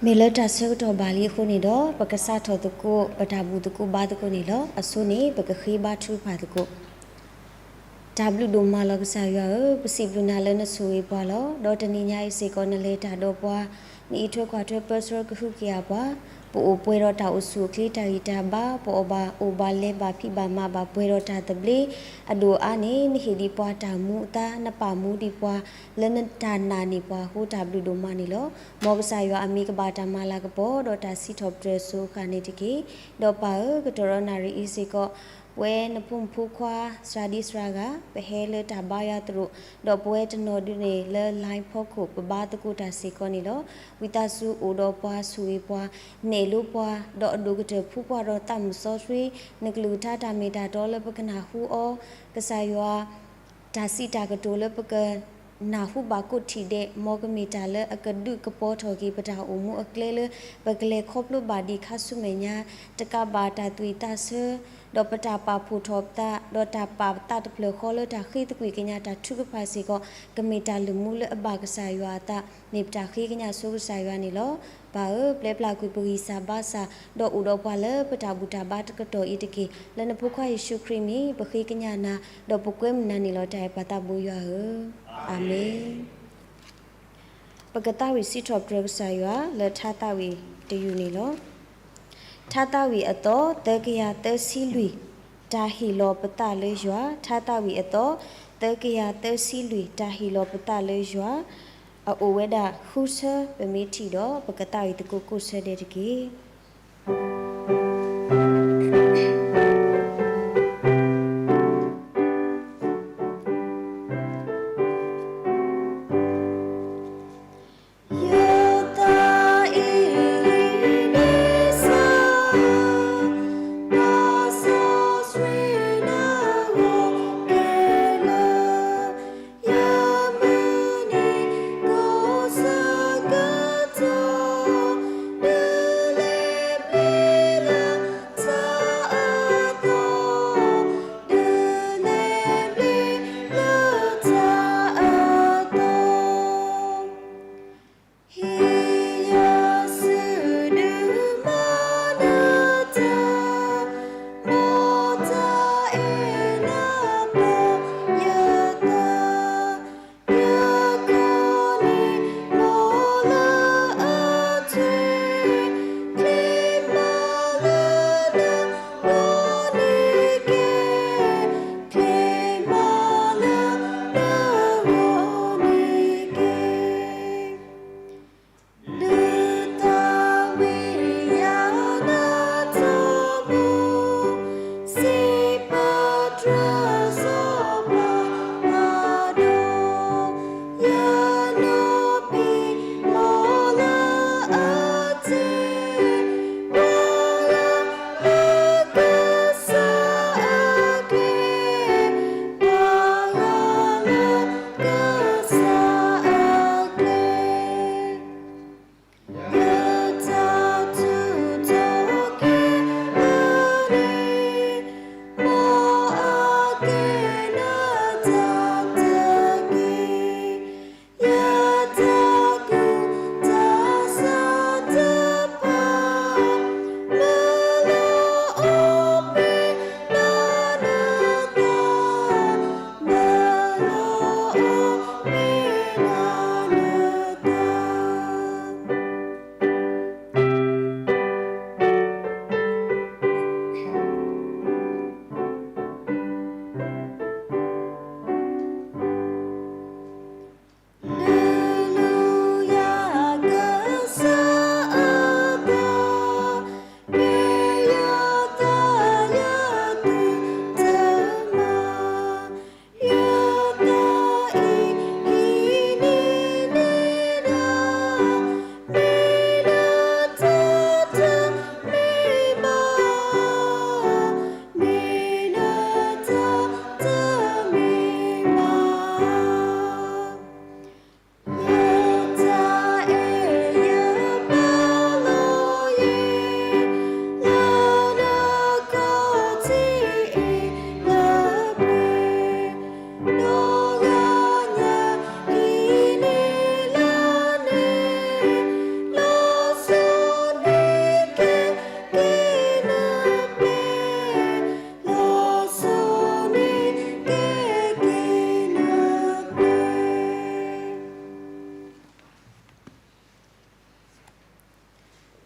မ့ၢ်လၢတၢ်ဆၢကတီၢ်ဘၣ်လံအဃိန့ၣ်ဒီး ပကစးထီၣ်သကိး ပတၢ်ဘူၣ်သကိးဘါသကိးန့ၣ်လီၤ. အဆိန့ၣ် ပကဃ့ဘါထုကဖၣ်သကိး. တၢ်ဘျုးဒိၣ်မးလီၤ ကစၢ်ယွၤဧၢ, ပစံးဘျုးနၤလၢနဆိၣ်ဂ့ၤပှၤလီၤ. ဒီးတနံၤညါအံၤစ့ၢ်ကီး နလဲၤတၢ်ဒီးပှၤ, နအံးထွဲကွၢ်ထွဲပၢဆှၢကဟုကယာ်ပှၤ, ပအိၣ်ပှဲၤဒီးတၢ်အိၣ်ဆူၣ်အိၣ်ချ့ တၢ်ဂံၢ်တၢ်ဘါ, ပအီၣ်ဘၣ်အိၣ်ဘၣ်လဲၤဘၣ်ဖံးဘၣ်မၤဘၣ်ပှဲၤဒီးတၢ်သဘျ့အဒိၣ်အါန့ၣ် နဟ့ၣ်ဒံးပှၤတၢ်မူအသါ, နပာ်မူဒံးပှၤ လၢနတၢ်နာ်န့ၢ်ပှၤအဃိ တၢ်ဘျုးဒိၣ်မးန့ၣ်လီၤ. မ်ကစၢ်ယွၤအမံၤကဘၣ်တၢ်မၤလၤကပီၤ ဒီးတၢ်စံးထီၣ်ပတြၢၤစိၤဃၣ်န့ၣ်တက့ၢ်. ဒီးပၢ်ဧၢ, ကတီၢ်ဒီးနၣ်ရံၣ်အံၤစ့ၢ်ကီး ပဝဲနဖိမုၣ်ဖိခွါ သရၣ်ဒံသရၣ်ဂၤ ပဟဲလၢတၢ်ဘါယွၤသရိာ်, ဒီးပဝဲတနီၤဒုန့ၣ်လၢ line ဖီခိၣ် ပဘါသကိးတၢ်စ့ၢ်ကီးန့ၣ်လီၤ. ဝံသးစူၤအိၣ်ဒီးပှၤ ဆိၣ်ဂ့ၤပှၤ, နဲၣ်လိပှၤ, ဒီးအဒိၣ်ကတၢၢ်ဖှူပှၤဒီးသးမုၢ်စီဆှံ, နကလုၢ်ကထါတၢ်မ့ၢ်တၢ်တီလၢပကနၢ်ဟူအီၤ, ကစၢ်ယွၤ တၢ်စံးတၢ်ကတိၤလၢပက နၢ်ဟူဘၣ်ကိးထံၣ်ဒဲး, မ်ကမ့ၢ်တၢ်လၢအကဒုးကပီၤထီၣ်က့ၤ ပတၢ်အိၣ်မူအကျဲလၢ ပကလဲၤခီဖျိဘၣ်ဒံးခါဆူမဲာ်ညါ, တကးဘၣ်တၢ်သွံၣ်သးဆၢ, ဒီးပတၢ်ပာ်ဖှိၣ်ထီၣ်ပသး, ဒီးတၢ်ပာ်ပသးတဖျၢၣ်ဃီလၢတၢ်ဃ့သကွံၢ်ကညးတၢ်ထုကဖၣ်စ့ၢ်ကီး, ကမ့ၢ်တၢ်လုၢ်မူလၢအဘၣ်ကစၢ်ယွၤအသး, မ့ၢ်ပတၢ်ဃ့ကညးဆိကစၢ်ယွၤန့ၣ်လီၤ. ပၢ်ဧၢ, ပျဲပျၢ်ကွံာ်ပဂံၢ်စၢ်ဘါစၢ်, ဒီးအိၣ်ဒီးပှၤလၢပတၢ်ဘူၣ်တၢ်ဘါတကတီၢ်အံၤတက့ၢ်. လၢနဖိခွါယ့ၣ်ၡူးခရံာ်မံၤ ပဃ့ကညးနၤ, ဒီးပကွဲမုာ်နၤန့ၣ်လီၤ တၢ်အဲၣ်ပၢ်သးဘိယွၤဧၢ. အၤမ့ၣ်. ပကသးဝံၣ်စံးထီၣ်ပတြၢၤကစၢ်ယွၤလၢထါသးဝံၣ်တယုၢ်န့ၣ်လီၤ. ထါသးဝံၣ်အသီ သၢကယၤသၢဆံလွံၢ်, တၢ်ဟ့ၣ်လီၤပသးလၢယွၤ, ထါသးဝံၣ်အသီ သၢကယၤသၢဆံလွံၢ်, တၢ်ဟ့ၣ်လီၤပသးလၢယွၤ, အအိၣ်ဝဲဒၣ်ဃုဆၢ ပမ့ၢ်ထံၣ်ဒီး ပကသးဝံၣ်သကိးကိးဆၢဒဲးတက့ၢ်.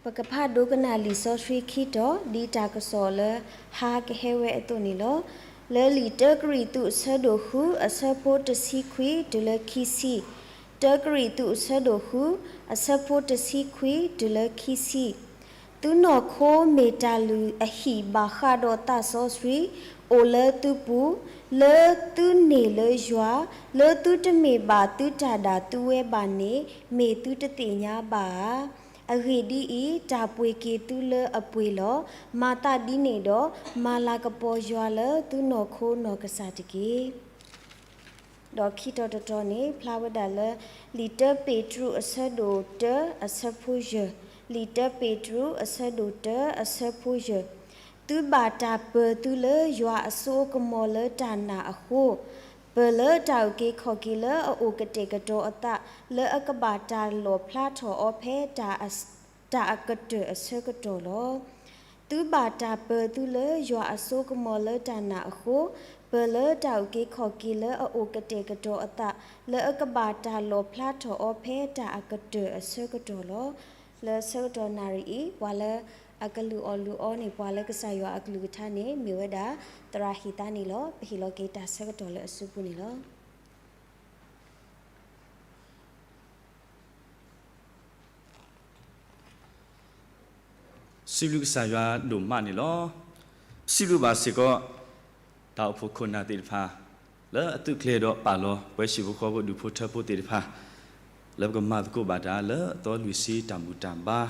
ပကဖးဒိကနၣ်လံာ်စီဆှံခံတီၤ ဒ်တၢ်ကစီၣ်လၢဟါကဟဲဝဲအသိးန့ၣ်လီၤ. လၢလံာ်တၢကရံၣ်သူးအဆၢဒိၣ်ဃု အဆၢဖိတဆံခွံတုၤလၢခံဆံ, တၢကရံၣ်သူးအဆၢဒိၣ်ဃု အဆၢဖိတဆံခွံတုၤလၢခံဆံ, သုနီၢ်ခိမ့ၢ်တၢ်လုၢ်အဟံၣ်ဘၣ်ဃးဒီးသးစီဆှံ, အိၣ်လၢသုပူၤ, လၢသုန့ၢ်လၢယွၤ, လၢသုတမ့ၢ်ဘၣ်သုတၢ်ဒၣ်သုဝဲဘၣ်န့ၣ် မ့ၢ်သုတသ့ၣ်ညါဘၣ်ဧါ. အဂ့ၢ်ဒ်အံၤ, တၢ်ပှ့ၤက့ၤသုလၢအပှ့ၤလီၤ. မၤသးဒ်န့ၣ်ဒီး, မၤလၤကပီၤယွၤလၢသုနီၢ်ခိနီၢ်ကစၢ်တက့ၢ်. ဒီးခံတီၤတတီၤန့ၣ် ဖျါဝဲဒၣ်လၢ လံာ်တၢပ့းတရူးအဆၢဒိၣ်တၢအဆၢဖိယဲၢ်, လံာ်တၢပ့းတရူးအဆၢဒိၣ်တၢအဆၢဖိယဲၢ်, သုဘၣ်တၢ်ပၢၤသုလၢယွၤအစိအကမီၤလၢတၢ်နာ်အဃိ, ပၢၤလၢတၢ်အုၣ်က့ၤခီၣ်က့ၤလၢအအိၣ်ကတဲာ်ကတီၤအသး လၢအကဘၣ်တၢ်လီၣ်ဖျါထီၣ်အီၤဖဲ တၢ်အကတၢၢ်အဆၢကတီၢ်လီၤ. သုဘၣ်တၢ်ပၢၤသုလၢယွၤအစိကမီၤလၢတၢ်နာ်အဃိ, ပၢၤလၢတၢ်အုၣ်က့ၤခီၣ်က့ၤလၢအအိၣ်ကတဲာ်ကတီၤအသး လၢအကဘၣ်တၢ်လီၣ်ဖျါထီၣ်အီၤဖဲတၢ်အကတၢၢ်အဆၢကတီၢ်လီၤ. လၢဆၢကတီၢ်နၣ်ရံၣ်အံၤ ပှၤလၢအကလုၢ်အီၣ်လုၢ်အီန့ၣ် ပှၤလၢကစၢ်ယွၤအကလုၢ်ကထါန့ၣ် မ့ၢ်ဝဲဒၣ် သရၣ်ဟ့ၣ်သါန့ၣ်လီၤ. ပဟ့ၣ်လီၤက့ၤတၢ်ဆၢကတီၢ်လၢအစုပူၤန့ၣ်လီၤ. စံးဘျုးကစၢ်ယွၤဒိၣ်မးန့ၣ်လီၤ. စံးဘျုးဘၣ်စ့ၢ်ကီး တၢ်အိၣ်ဖှိၣ်ခိၣ်နၢ်သ့ၣ်တဖၣ် လၢအသုးကျဲၤဒီးပာ်လီၤ ပှၤဟံၣ်ဖိဃီဖိ ဒူၣ်ဖိထၢဖိသ့ၣ်တဖၣ် လၢပကမၤသကိးဘၣ်တၢ်လၢအသီလွံၢ်ဆံတၢ်ဘူၣ်တၢ်ဘါ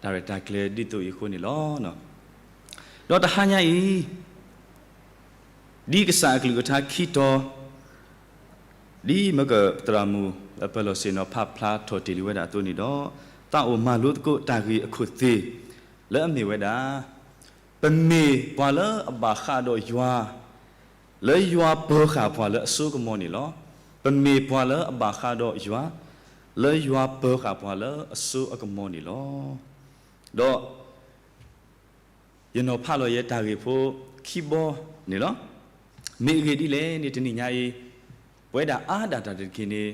တၢ်ရဲၣ်တၢ်ကျဲၤဒ်သိးအံၤအဃိန့ၣ်လီၤ. ဒီးတဟါညါအံၤ ဒ်ကစၢ်အကလုၢ်ကထါခံတီၤ ဒ်မ့ၢ်ကသရၣ်မုၣ် ပၢၤလီၢ်ဆ့ၣ်နီၤဖးဖျါထီၣ်တ့ၢ်လံဝဲဒၣ်အသိးန့ၣ်ဒီး သးအိၣ်မၤလိသကိးတၢ်ဂ့ၢ်အခိၣ်သ့ၣ် လၢအမ့ၢ်ဝဲဒၣ် ပမ့ၢ်ပှၤလၢအဘၣ်ဃးဒီးယွၤ လၢယွၤပၢၤဃာ်ပှၤလၢအစိကမီၤန့ၣ်လီၤ. ပမ့ၢ်ပှၤလၢအဘၣ်ဃးဒီးယွၤ လၢယွၤပၢၤဃာ်ပှၤလၢအစိအကမီၤန့ၣ်လီၤ. ဒီး ယနီၤဖးလီၤယဲတၢ်ဂ့ၢ်ဖိခံဘီန့ၣ်လီၤ. မ့ၢ်အဂ့ၢ်ဒ်လဲၣ်န့ၣ် တနံၤညါအံၤ ပဝဲဒၣ်အါဒၣ်တၢ်တက့ၢ်န့ၣ်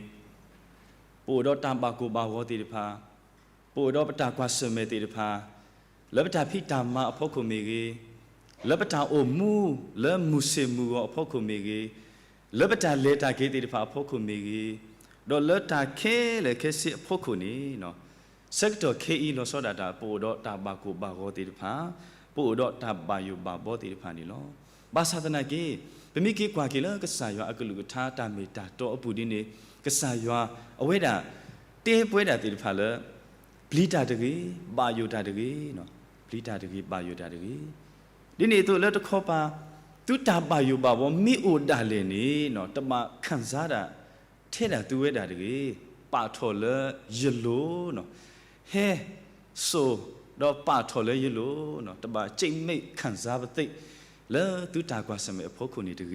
ပအိၣ်ဒီးတၢ်ဘၣ်ကိၢ်ဘၣ်ဂီၤသ့ၣ်တဖၣ်, ပအိၣ်ဒီးပတၢ်ကွၢ်ဆၢၣ်မဲာ်သ့ၣ်တဖၣ်, လၢပတၢ်ဖံးတၢ်မၤအဖီခိၣ်မ့ၢ်ဂ့ၤ, လၢပတၢ်အိၣ်မူလၢမုၢ်ဆ့ၣ်မုၢ်ဂီၤအဖီခိၣ်မ့ၢ်ဂ့ၤ, လၢပတၢ်လဲၤတၢ်က့ၤသ့ၣ်တဖၣ်အဖီခိၣ်မ့ၢ်ဂ့ၤ, ဒီးလၢတၢ်ခဲလၢာ်ခဲဆ့အဖီခိၣ်န့ၣ် ဆၢကတီၢ်ခဲအံၤလီၤဆီဒၣ်တၢ် ပအိၣ်ဒီးတၢ်ဘၣ်ကိၢ်ဘၣ်ဂီၤသ့ၣ်တဖၣ်, ပအိၣ်ဒီးတၢ်ဘၣ်ယိၣ်ဘၣ်ဘီသ့ၣ်တဖၣ်န့ၣ်လီၤ. ဘၣ်ဆၣ်သနာ်က့ ပမ့ၢ်က့ၤကွၢ်က့ၤလၢကစၢ်ယွၤအကလုၢ်ကထါတၢ်မ့ၢ်တၢ်တီအပူၤဒ်န့ၣ် ကစၢ်ယွၤအဝဲဒၣ် တဲပဝဲဒၣ်သ့ၣ်တဖၣ်လၢ ပျံၤတၢ်တဂ့ၤ, ဘၣ်ယိၣ်တၢ်တဂ့ၤ, ပျံၤတၢ်တဂ့ၤ, ဘၣ်ယိၣ်တၢ်တဂ့ၤ, ဒ်န့ၣ်အသိးလၢတခီပၤ သုတၢ်ဘၣ်ယိၣ်ဘၣ်ဘီမ့ၢ်အိၣ်ဒၣ်လဲာ်န့ၣ် တဘၣ်ခံစားတၢ် ထဲဒၣ်သုဝဲဒၣ်တဂ့ၤ, ပာ်ထီၣ်လၢယလိၤ, ဟဲစိာ်ဒီးပာ်ထီၣ်လၢယလိၤ, တဘၣ်က့မ့ၢ်ခံစားပသ့ၣ် လၢသုတၢ်ကွၢ်ဆၢၣ်မဲာ်အဖီခိၣ်န့ၣ်တဂ့ၤ,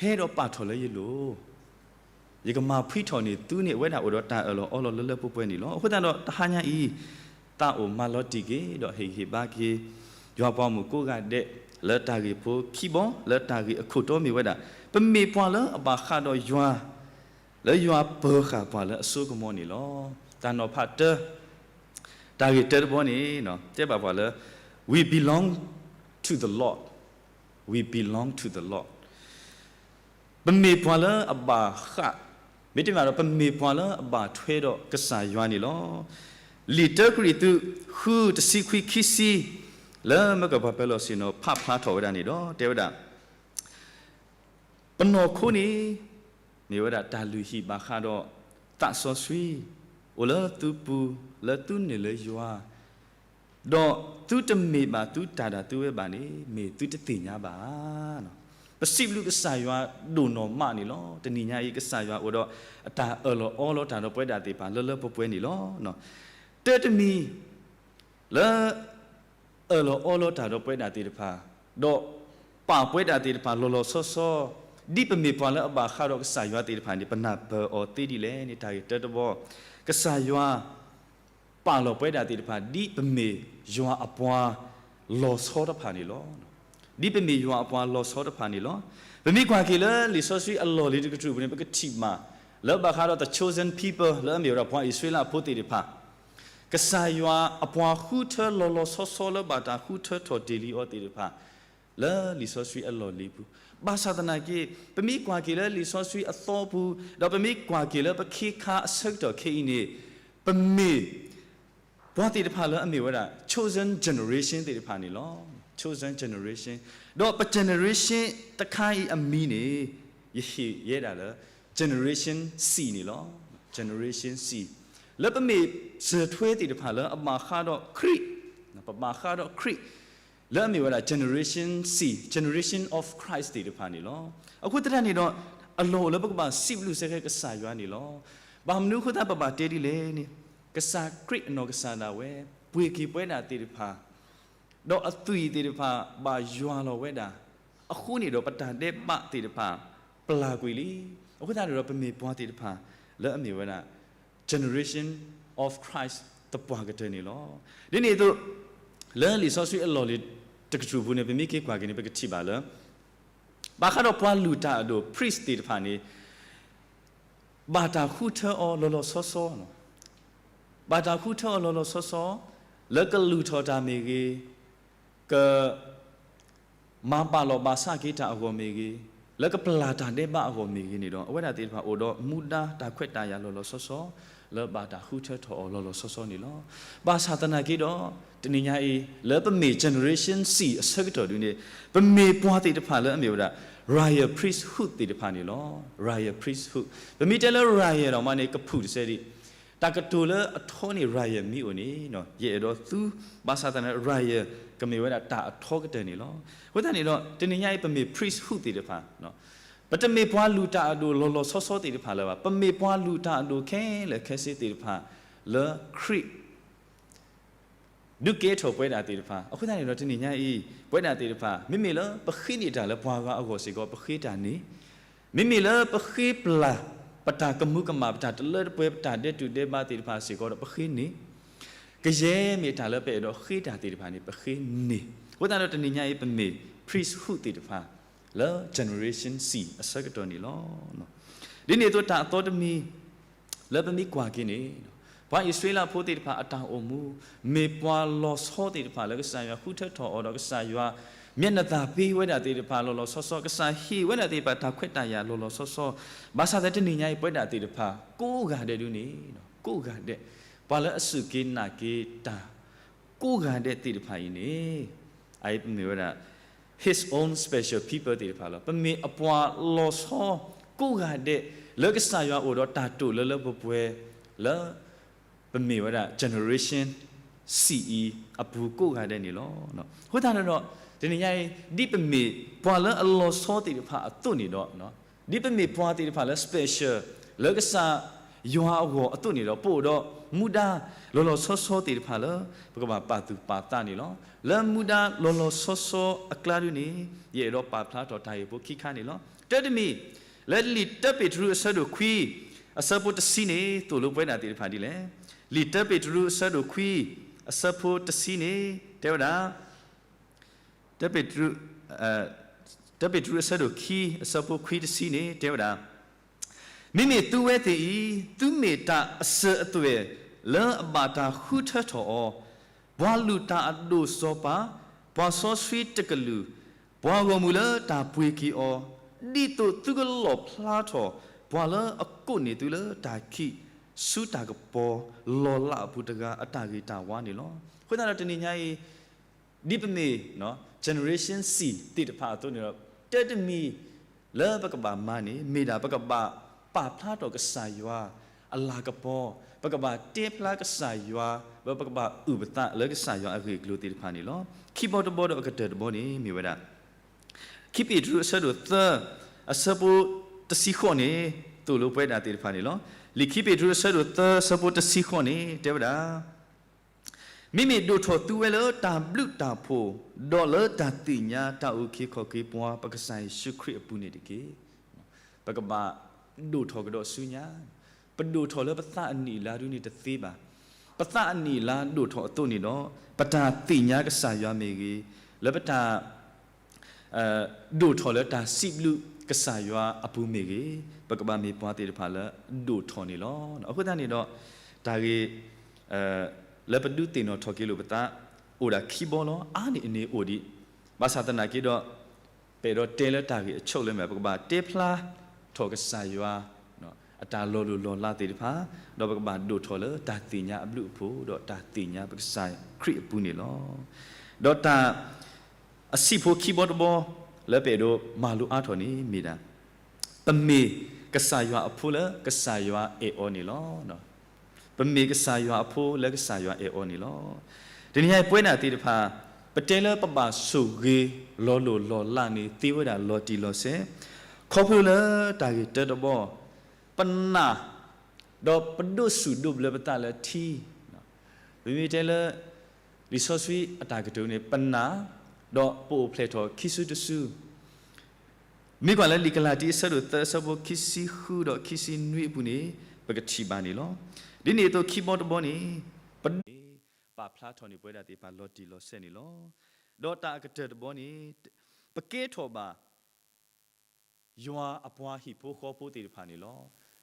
ဟဲဒီးပာ်ထီၣ်လၢယလိၤ ယကမၤဖှံထီၣ်န့ၢ်သုန့ၣ် အဝဲဒၣ်အိၣ်ဒီးတၢ်အၢၣ်လီၤအီလီၤလၢလၢပှဲၤပှဲၤန့ၣ်လီၤ. အဃိသတးဒီးတဟါညါအံၤ သးအိၣ်မၤလီၤတံၢ်က့ၤ ဒီးဟ့ၣ်ဂံၢ်ဟ့ၣ်ဘါက့ၤ ယွၤပှၤမုၣ်ကိးဂၤဒဲး လၢတၢ်ဂ့ၢ်ဖိခံဘီ လၢတၢ်ဂ့ၢ်အခိၣ်တီမ့ၢ်ဝဲဒၣ် ပမ့ၢ်ပှၤလၢအဘၣ်ဃးဒီးယွၤ လၢယွၤပၢၤဃာ်ပှၤလၢအစိကမီၤန့ၣ်လီၤ. တၢ်နီၤဖးတၢ တၢ်ဂ့ၢ်တၢတဘီန့ၣ် တဲဘၣ်ပှၤလၢ we belong to the Lord, we belong to the Lord ပမ့ၢ်ပှၤလၢအဘၣ်ဃး, မ့တမ့ၢ်ဒီး ပမ့ၢ်ပှၤလၢအဘၣ်ထွဲဒီးကစၢ်ယွၤန့ၣ်လီၤ. လံာ်တၢကရံၣ်သူး ဃု တဆံခွံ ခံဆံ လၢမ့ၢ်ကပှၤပၢၤလီၢ်ဆ့ၣ်နီၤဖးဖျါထီၣ်ဝဲဒၣ်န့ၣ်ဒီး တဲဝဲဒၣ် ပနီၢ်ခိန့ၣ် မ့ၢ်ဝဲဒၣ်တၢ်လုၢ်ဟံၣ်ဘၣ်ဃးဒီးသးစီဆှံ အိၣ်လၢသုပူၤ လၢသုန့ၣ်လၢယွၤ ဒီးသုတမ့ၢ်ဘၣ်သုတၢ်ဒၣ်သုဝဲဘၣ်န့ၣ် မ့ၢ်သုတသ့ၣ်ညါဘၣ်ဧါ. ပစံးဘျုးကစၢ်ယွၤဒိၣ်နီၢ်မးန့ၣ်လီၤ. တနံၤညါအံၤ ကစၢ်ယွၤအိၣ်ဒီးအတၢ်အၢၣ်လီၤအီလီၤတၢ်ဒီးပဝဲဒၣ်သ့ၣ်တဖၣ်လၢလၢပှဲၤပှဲၤန့ၣ်လီၤ. တၢတမံၤ လၢ အၢၣ်လီၤအီလီၤတၢ်ဒီးပဝဲဒၣ်သ့ၣ်တဖၣ်, ဒီးပာ်ပဝဲဒၣ်သ့ၣ်တဖၣ်လီၤလီၤဆီဆီ, ဒ်ပမ့ၢ်ပှၤလၢအဘၣ်ဃးဒီးကစၢ်ယွၤသ့ၣ်တဖၣ်န့ၣ် ပနၢ်ပၢၢ်အီၤသ့ဒ်လဲၣ်န့ၣ် တၢ်ဂ့ၢ်တၢတဘီ, ကစၢ်ယွၤ ပာ်လီၤပဝဲဒၣ်သ့ၣ်တဖၣ် ဒ်ပမ့ၢ်ယွၤအပှၤလီၤဆီတဖၣ်န့ၣ်လီၤ. ဒ်ပမ့ၢ်ယွၤအပှၤလီၤဆီတဖၣ်န့ၣ်လီၤ. ပမ့ၢ်ကွၢ်က့ၤလၢလံာ်စီဆှံအလီၢ်လံၤတကတြူၢ်ပူၤန့ၣ် ပကထံၣ်မး လၢဘၣ်ဃးဒီး the chosen people လၢအမ့ၢ်ဝဲဒၣ်ပှၤအံၣ်စရ့လးဖိသ့ၣ်တဖၣ် ကစၢ်ယွၤအပှၤဃုထၢလီၤလီၤဆီဆီလၢဘၣ်တၢ်ဃုထၢထီၣ်တ့ၢ်လံအီၤသ့ၣ်တဖၣ် လၢလံာ်စီဆှံအလီၢ်လံၤပူၤ, ဘၣ်ဆၣ်သနာ်က့ ပမ့ၢ်ကွၢ်က့ၤလၢလံာ်စီဆှံအသီပူၤ, ဒီးပမ့ၢ်ကွၢ်က့ၤလၢပခ့ခါအဆၢကတီၢ်ခဲအံၤန့ၣ်, ပမ့ၢ် ပှၤသ့ၣ်တဖၣ်လၢအမ့ၢ်ဝဲဒၣ် chosen generation သ့ၣ်တဖၣ်န့ၣ်လီၤ. chosen generation ဒီးပ generation တခါအံၤအမံၤန့ၣ် ယဟ့ၣ်ယဲဒၣ်လၢ generation C န့ၣ်လီၤ. generation C လၢပမ့ၢ်စၢၤထွဲသ့ၣ်တဖၣ်လၢအဘၣ်ဃးဒီးခရံာ်, ပဘၣ်ဃးဒီးခရံာ် လၢအမ့ၢ်ဝဲဒၣ် generation seed, generation of Christ သ့ၣ်တဖၣ်န့ၣ်လီၤ. အဃိသတးန့ၣ်ဒီး အလီၢ်အိၣ်လၢပကဘၣ်စံးဘျုးစ့ၢ်ကီးကစၢ်ယွၤန့ၣ်လီၤ. ဘၣ်မနုၤအဃိသတးပဘၣ်တဲဒ်လဲၣ်န့ၣ်, ကစၢ်ခရံာ်အနီၢ်ကစၢ်ဒၣ်ဝဲ ပှ့ၤက့ၤပဝဲဒၣ်သ့ၣ်တဖၣ် ဒီးအသွံၣ်သ့ၣ်တဖၣ်ဘၣ်ယွၤလီၤဝဲဒၣ်, အဃိန့ၣ်ဒီးပတၢ်ဒဲးဘးသ့ၣ်တဖၣ် ပျၢ်ကွံာ်လံ. အဃိသတးန့ၣ်ဒီးပမ့ၢ်ပှၤသ့ၣ်တဖၣ် လၢအမ့ၢ်ဝဲဒၣ် generation of Christ သပှၢ်ကတၢၢ်န့ၣ်လီၤ. ဒ်န့ၣ်အသိး လၢလံာ်စီဆှံအလီၢ်လံၤတကတြူၢ်ပူၤန့ၣ် ပမ့ၢ်က့ၤကွၢ်က့ၤန့ၣ် ပကထံၣ်ဘၣ်လၢ ဘၣ်ဃးဒီးပှၤလုၢ်တၢ်အဒိၣ် priest သ့ၣ်တဖၣ်န့ၣ် ဘၣ်တၢ်ဃုထၢအီၤလီၤလီၤဆီဆီ, ဘၣ်တၢ်ဃုထၢအီၤလီၤလီၤဆီဆီ, လၢကလုၢ်ထီၣ်တၢ်မ့ၢ်ဂ့ၤ, က မၤပာ်လီၤဘၣ်ဆၣ်က့ၤတၢ်အဂီၢ်မ့ၢ်ဂ့ၤ, လၢကပျၢ်တၢ်ဒဲးဘးအဂီၢ်မ့ၢ်ဂ့ၤန့ၣ်ဒီး အဝဲဒၣ်သ့ၣ်တဖၣ်အိၣ်ဒီးမူဒါတၢ်ခွဲးတၢ်ယာ်လီၤလီၤဆီဆီ, လၢဘၣ်တၢ်ဃုထၢထီၣ်အီၤလီၤလီၤဆီဆီန့ၣ်လီၤ. ဘၣ်ဆၣ်သနာ်က့ဒီး တနံၤညါအံၤ လၢပမ့ၢ် generation seed အဆၢကတီၢ်ဒုန့ၣ် ပမ့ၢ်ပှၤသ့ၣ်တဖၣ်လၢအမ့ၢ်ဝဲဒၣ် royal priesthood သ့ၣ်တဖၣ်န့ၣ်လီၤ. Royal priesthood ပမ့ၢ်တဲလၢ royal ဒီးမးန့ၣ် ကဖုၣ်တစဲးဒံး တၢ်ကတိၤလၢအထီန့ၣ် royal မ့ၢ်အိၣ်န့ၣ် ယအဲၣ်ဒိးသူ ဘၣ်ဆၣ်သနာ် royal ကမ့ၢ်ဝဲဒၣ်တၢ်အထီကတၢၢ်န့ၣ်လီၤ. အဃိသတးန့ၣ်ဒီး တနံၤညါအံၤ ပမ့ၢ် priesthood သ့ၣ်တဖၣ်, ပတမ့ၢ်ပှၤလုၢ်တၢ်အဒိၣ်လီၤလီၤဆီဆီသ့ၣ်တဖၣ်လၢၤဘၣ်. ပမ့ၢ်ပှၤလုၢ်တၢ်အဒိၣ်ခဲလၢာ်ခဲဆ့သ့ၣ်တဖၣ် လၢခရံာ် ဒုးကဲထီၣ်ပဝဲဒၣ်သ့ၣ်တဖၣ်. အဃိသတးန့ၣ်ဒီး တနံၤညါအံၤ ပဝဲဒၣ်သ့ၣ်တဖၣ် မ့မ့ၢ်လၢပဃ့န့ၢ်တၢ်လၢပှၤဂၤအဂီၢ်စ့ၢ်ကီး ပဃ့တၢ်န့ၣ်, မ့မ့ၢ်လၢပဃ့ပျၢ် ပတၢ်ကမူကမၣ် ပတၢ်တလၢတပှဲၤ ပတၢ်ဒဲးတူာ်ဒဲးဘးသ့ၣ်တဖၣ်စ့ၢ်ကီးဒီး ပဃ့န့ၢ်, ကယဲၢ်မ့ၢ်တၢ်လၢပအဲၣ်ဒိးဃ့တၢ်သ့ၣ်တဖၣ်န့ၣ် ပဃ့န့ၢ်. အဃိသတးဒီး တနံၤညါအံၤ ပမ့ၢ် priesthood သ့ၣ်တဖၣ် လၢ generation seed အဆၢကတီၢ်န့ၣ်လီၤ. ဒ်န့ၣ်အသိး တၢ်အသီတမံၤ လၢပမ့ၢ်ကွၢ်က့ၤန့ၣ်, ပှၤအံၣ်စရ့လးဖိသ့ၣ်တဖၣ်အတၢ်အိၣ်မူ မ့ၢ်ပှၤလီၤဆီသ့ၣ်တဖၣ်လၢကစၢ်ယွၤဃုထၢထီၣ်အီၤဒီး ကစၢ်ယွၤ မျက်နှာသာ ပေးဝဲဒၣ်သ့ၣ်တဖၣ်လီၤလီၤဆီဆီ, ကစၢ်ဟ့ၣ်ဝဲဒၣ်သ့ၣ်တဖၣ်တၢ်ခွဲးတၢ်ယာ်လီၤလီၤဆီဆီ, ဘၣ်ဆၣ်သနာ်က့ တနံၤညါအံၤ ပဝဲဒၣ်သ့ၣ်တဖၣ် ကိးဂၤဒဲးဒုန့ၣ်, ကိးဂၤဒဲး ပှၤလၢအစူၢ်က့ၤနာ်က့ၤတၢ် ကိးဂၤဒဲးသ့ၣ်တဖၣ်အံၤန့ၣ်, အအံၤပမ့ၢ်ဝဲဒၣ် his own special people သ့ၣ်တဖၣ်လီၤ. ပမ့ၢ်အပှၤလီၤဆီ ကိးဂၤဒဲး လၢကစၢ်ယွၤအိၣ်ဒီးတၢ်တိာ်လၢလၢပှဲၤပှဲၤ လၢ ပမ့ၢ်ဝဲဒၣ် generation seed အံၤ အပူၤကိးဂၤဒဲးန့ၣ်လီၤ. အဃိသတးဒီး တနံၤညါအံၤ ဒ်ပမ့ၢ်ပှၤလၢအလီၤဆီသ့ၣ်တဖၣ်အသိးန့ၣ်ဒီး ဒ်ပမ့ၢ်ပှၤသ့ၣ်တဖၣ်လၢ special လၢကစၢ်ယွၤအဂီၢ်အသိးန့ၣ်ဒီး ပအိၣ်ဒီးမူဒါလီၤလီၤဆီဆီသ့ၣ်တဖၣ်လၢ ပကဘၣ်ပာ်သူၣ်ပာ်သးန့ၣ်လီၤ. လၢမူဒါလီၤလီၤဆီဆီအကျါဒုန့ၣ် ယအဲၣ်ဒိးပာ်ဖျါထီၣ်တၢ်ဂ့ၢ်ဖိခံခါန့ၣ်လီၤ. တၢတမံၤ, လၢလံာ်တၢပ့းတရူးအဆၢဒိၣ်ခွံ အဆၢဖိတဆံန့ၣ် သိၣ်လိပဝဲဒၣ်သ့ၣ်တဖၣ်ဒ်လဲၣ်. လံာ်တၢပ့းတရူးအဆၢဒိၣ်ခွံ အဆၢဖိတဆံန့ၣ် တဲဝဲဒၣ် တၢပ့းတရူး, တၢပ့းတရူးအဆၢဒိၣ်ခံ အဆၢဖိခွံတဆံန့ၣ် တဲဝဲဒၣ်, မ့မ့ၢ်သုဝဲသ့ၣ်အံၤ သုမ့ၢ်တၢ်အစၢၤအသွဲၣ်လၢအဘၣ်တၢ်ဃုထၢထီၣ်အီၤ, ပှၤလုၢ်တၢ်အဒိၣ်စီၤပၤ, ပှၤစီဆှံတကလုာ်, ပှၤဂီၢ်မုၢ်လၢတၢ်ပှ့ၤက့ၤအီၤ, ဒ်သိးသုကလီၣ်ဖျါထီၣ် ပှၤလၢအကိးန့ၢ်သုလၢတၢ်ခံး ဆူတၢ်ကပီၤလီၤလးအပူၤတဂၤအတၢ်ဂ့ၤတၢ်ဝါန့ၣ်လီၤ. အဃိသတးဒီးတနံၤညါအံၤ ဒ်ပမ့ၢ် generation seed သ့ၣ်တဖၣ်အသိးန့ၣ်ဒီး တၢတမံၤလၢပကဘၣ်မၤန့ၣ် မ့ၢ်ဒၣ်ပကဘၣ်ပာ်ဖျါထီၣ်ကစၢ်ယွၤအလၤကပီၤ, ပကဘၣ်တဲဖျါကစၢ်ယွၤ, ပကဘၣ်အုၣ်ပသးလၢကစၢ်ယွၤအဂ့ၢ်အကျိၤသ့ၣ်တဖၣ်န့ၣ်လီၤ. ခံဘီတဘီဒီးအကတၢၢ်တဘီန့ၣ် မ့ၢ်ဝဲဒၣ် ခံပ့းတရူးအဆၢဒိၣ်သၢ အဆၢဖိတဆံဃိးန့ၣ် သိၣ်လိပဝဲဒၣ်သ့ၣ်တဖၣ်န့ၣ်လီၤ. လံာ်ခံပ့းတရူးအဆၢဒိၣ်သၢ အဆၢဖိတဆံဃိးန့ၣ် တဲဝဲဒၣ် မ့မ့ၢ်ဒိၣ်ထီၣ်သုဝဲလၢတၢ်ဘျုးတၢ်ဖှိၣ်, ဒီးလၢတၢ်သ့ၣ်ညါတၢ်အုၣ်က့ၤခီၣ်က့ၤပှၤ ပကစၢ်ယ့ၣ်ၡူးခရံာ်အပူၤန့ၣ်တက့ၢ်. ပကဘၣ်ဒိၣ်ထီၣ်ကဒီးဆူညါ, ပဒိၣ်ထီၣ်လၢပသးအနံၣ်အလါဒုန့ၣ်တသ့ဘၣ်. ပသးအနံၣ်အလါဒိၣ်ထီၣ်အသိးန့ၣ်ဒီး ပတၢ်သ့ၣ်ညါကစၢ်ယွၤမ့ၢ်ဂ့ၤ, လၢပတၢ် ဒိၣ်ထီၣ်လၢတၢ်စံးဘျုးကစၢ်ယွၤအပူၤမ့ၢ်ဂ့ၤ, ပကဘၣ်မ့ၢ်ပှၤသ့ၣ်တဖၣ်လၢဒိၣ်ထီၣ်န့ၣ်လီၤ. အဃိသတးန့ၣ်ဒီး တၢ်ဂ့ၢ် လၢပဒုးသ့ၣ်နီၣ်ထီၣ်က့ၤလိာ်ပသး အိၣ်ဒၣ်ခံဘီလီၤ. အါန့ၢ်အန့ၣ်အိၣ်ဒံး, ဘၣ်ဆၣ်သနာ်က့ဒီး ပအဲၣ်ဒိးတဲလၢတၢ်ဂ့ၢ်အဆိကတၢၢ်မ့ၢ် ပကဘၣ်တဲဖျါထီၣ်ကစၢ်ယွၤ အတၢ်လီၤလိၢ်လီၤလးသ့ၣ်တဖၣ်, ဒီးပကဘၣ်ဒိၣ်ထီၣ်လၢတၢ်သ့ၣ်ညါအဘျုးအဖှိၣ် ဒီးတၢ်သ့ၣ်ညါပကစၢ်ခရံာ်အပူၤန့ၣ်လီၤ. ဒီးတၢ် အဆံးဖိခံဘီတဘီ လၢပအဲၣ်ဒိးမၤလိအါထီၣ်န့ၣ်မ့ၢ်ဒၣ် ပမ့ၢ်ကစၢ်ယွၤအဖိလၢကစၢ်ယွၤအဲၣ်အီၤန့ၣ်လီၤ. ပမ့ၢ်ကစၢ်ယွၤအဖိလၢကစၢ်ယွၤအဲၣ်အီၤန့ၣ်လီၤ. တနံၤညါအံၤပဝဲဒၣ်သ့ၣ်တဖၣ် ပတဲလၢပဘၣ်ဆိၣ်ဂ့ၤလီၤလိၢ်လီၤလးန့ၣ် သ့ဝဲဒၣ်လီၤတံၢ်လီၤဆဲး, ခီဖျိလၢတၢ်ဂ့ၢ်တၢတဘီ, ပနာ်, ဒီးပဒိးစူၣ်ဒိးဘျၢပသးလၢထံ, ပမ့ၢ်တဲလၢ လံာ်စီဆှံအတၢ်ကတိၤန့ၣ် ပနာ်, ဒီးပအိၣ်ဖျဲၣ်ထီၣ်ခံစုတစု မ့ၢ်ကွၢ်လၢလံာ်ကလၤတံ အဆၢဒိၣ်သၢ အဆၢဖိခံဆံဃုဒီးခံဆံနွံအပူၤန့ၣ် ပကထံၣ်ဘၣ်န့ၣ်လီၤ. ဒ်န့ၣ်အသိးခံဘီတဘီန့ၣ် ပဒိးန့ၣ် ပာ်ဖျါထီၣ်န့ၢ်ပဝဲဒၣ်သ့ၣ်တဖၣ်လီၤတံၢ်လီၤဆဲးန့ၣ်လီၤ. ဒီးတၢ်အကတၢၢ်တဘီန့ၣ် ပကဲထီၣ်ဘၣ် ယွၤအပှၤဟံၣ်ဖိဃီဖိသ့ၣ်တဖၣ်န့ၣ်လီၤ.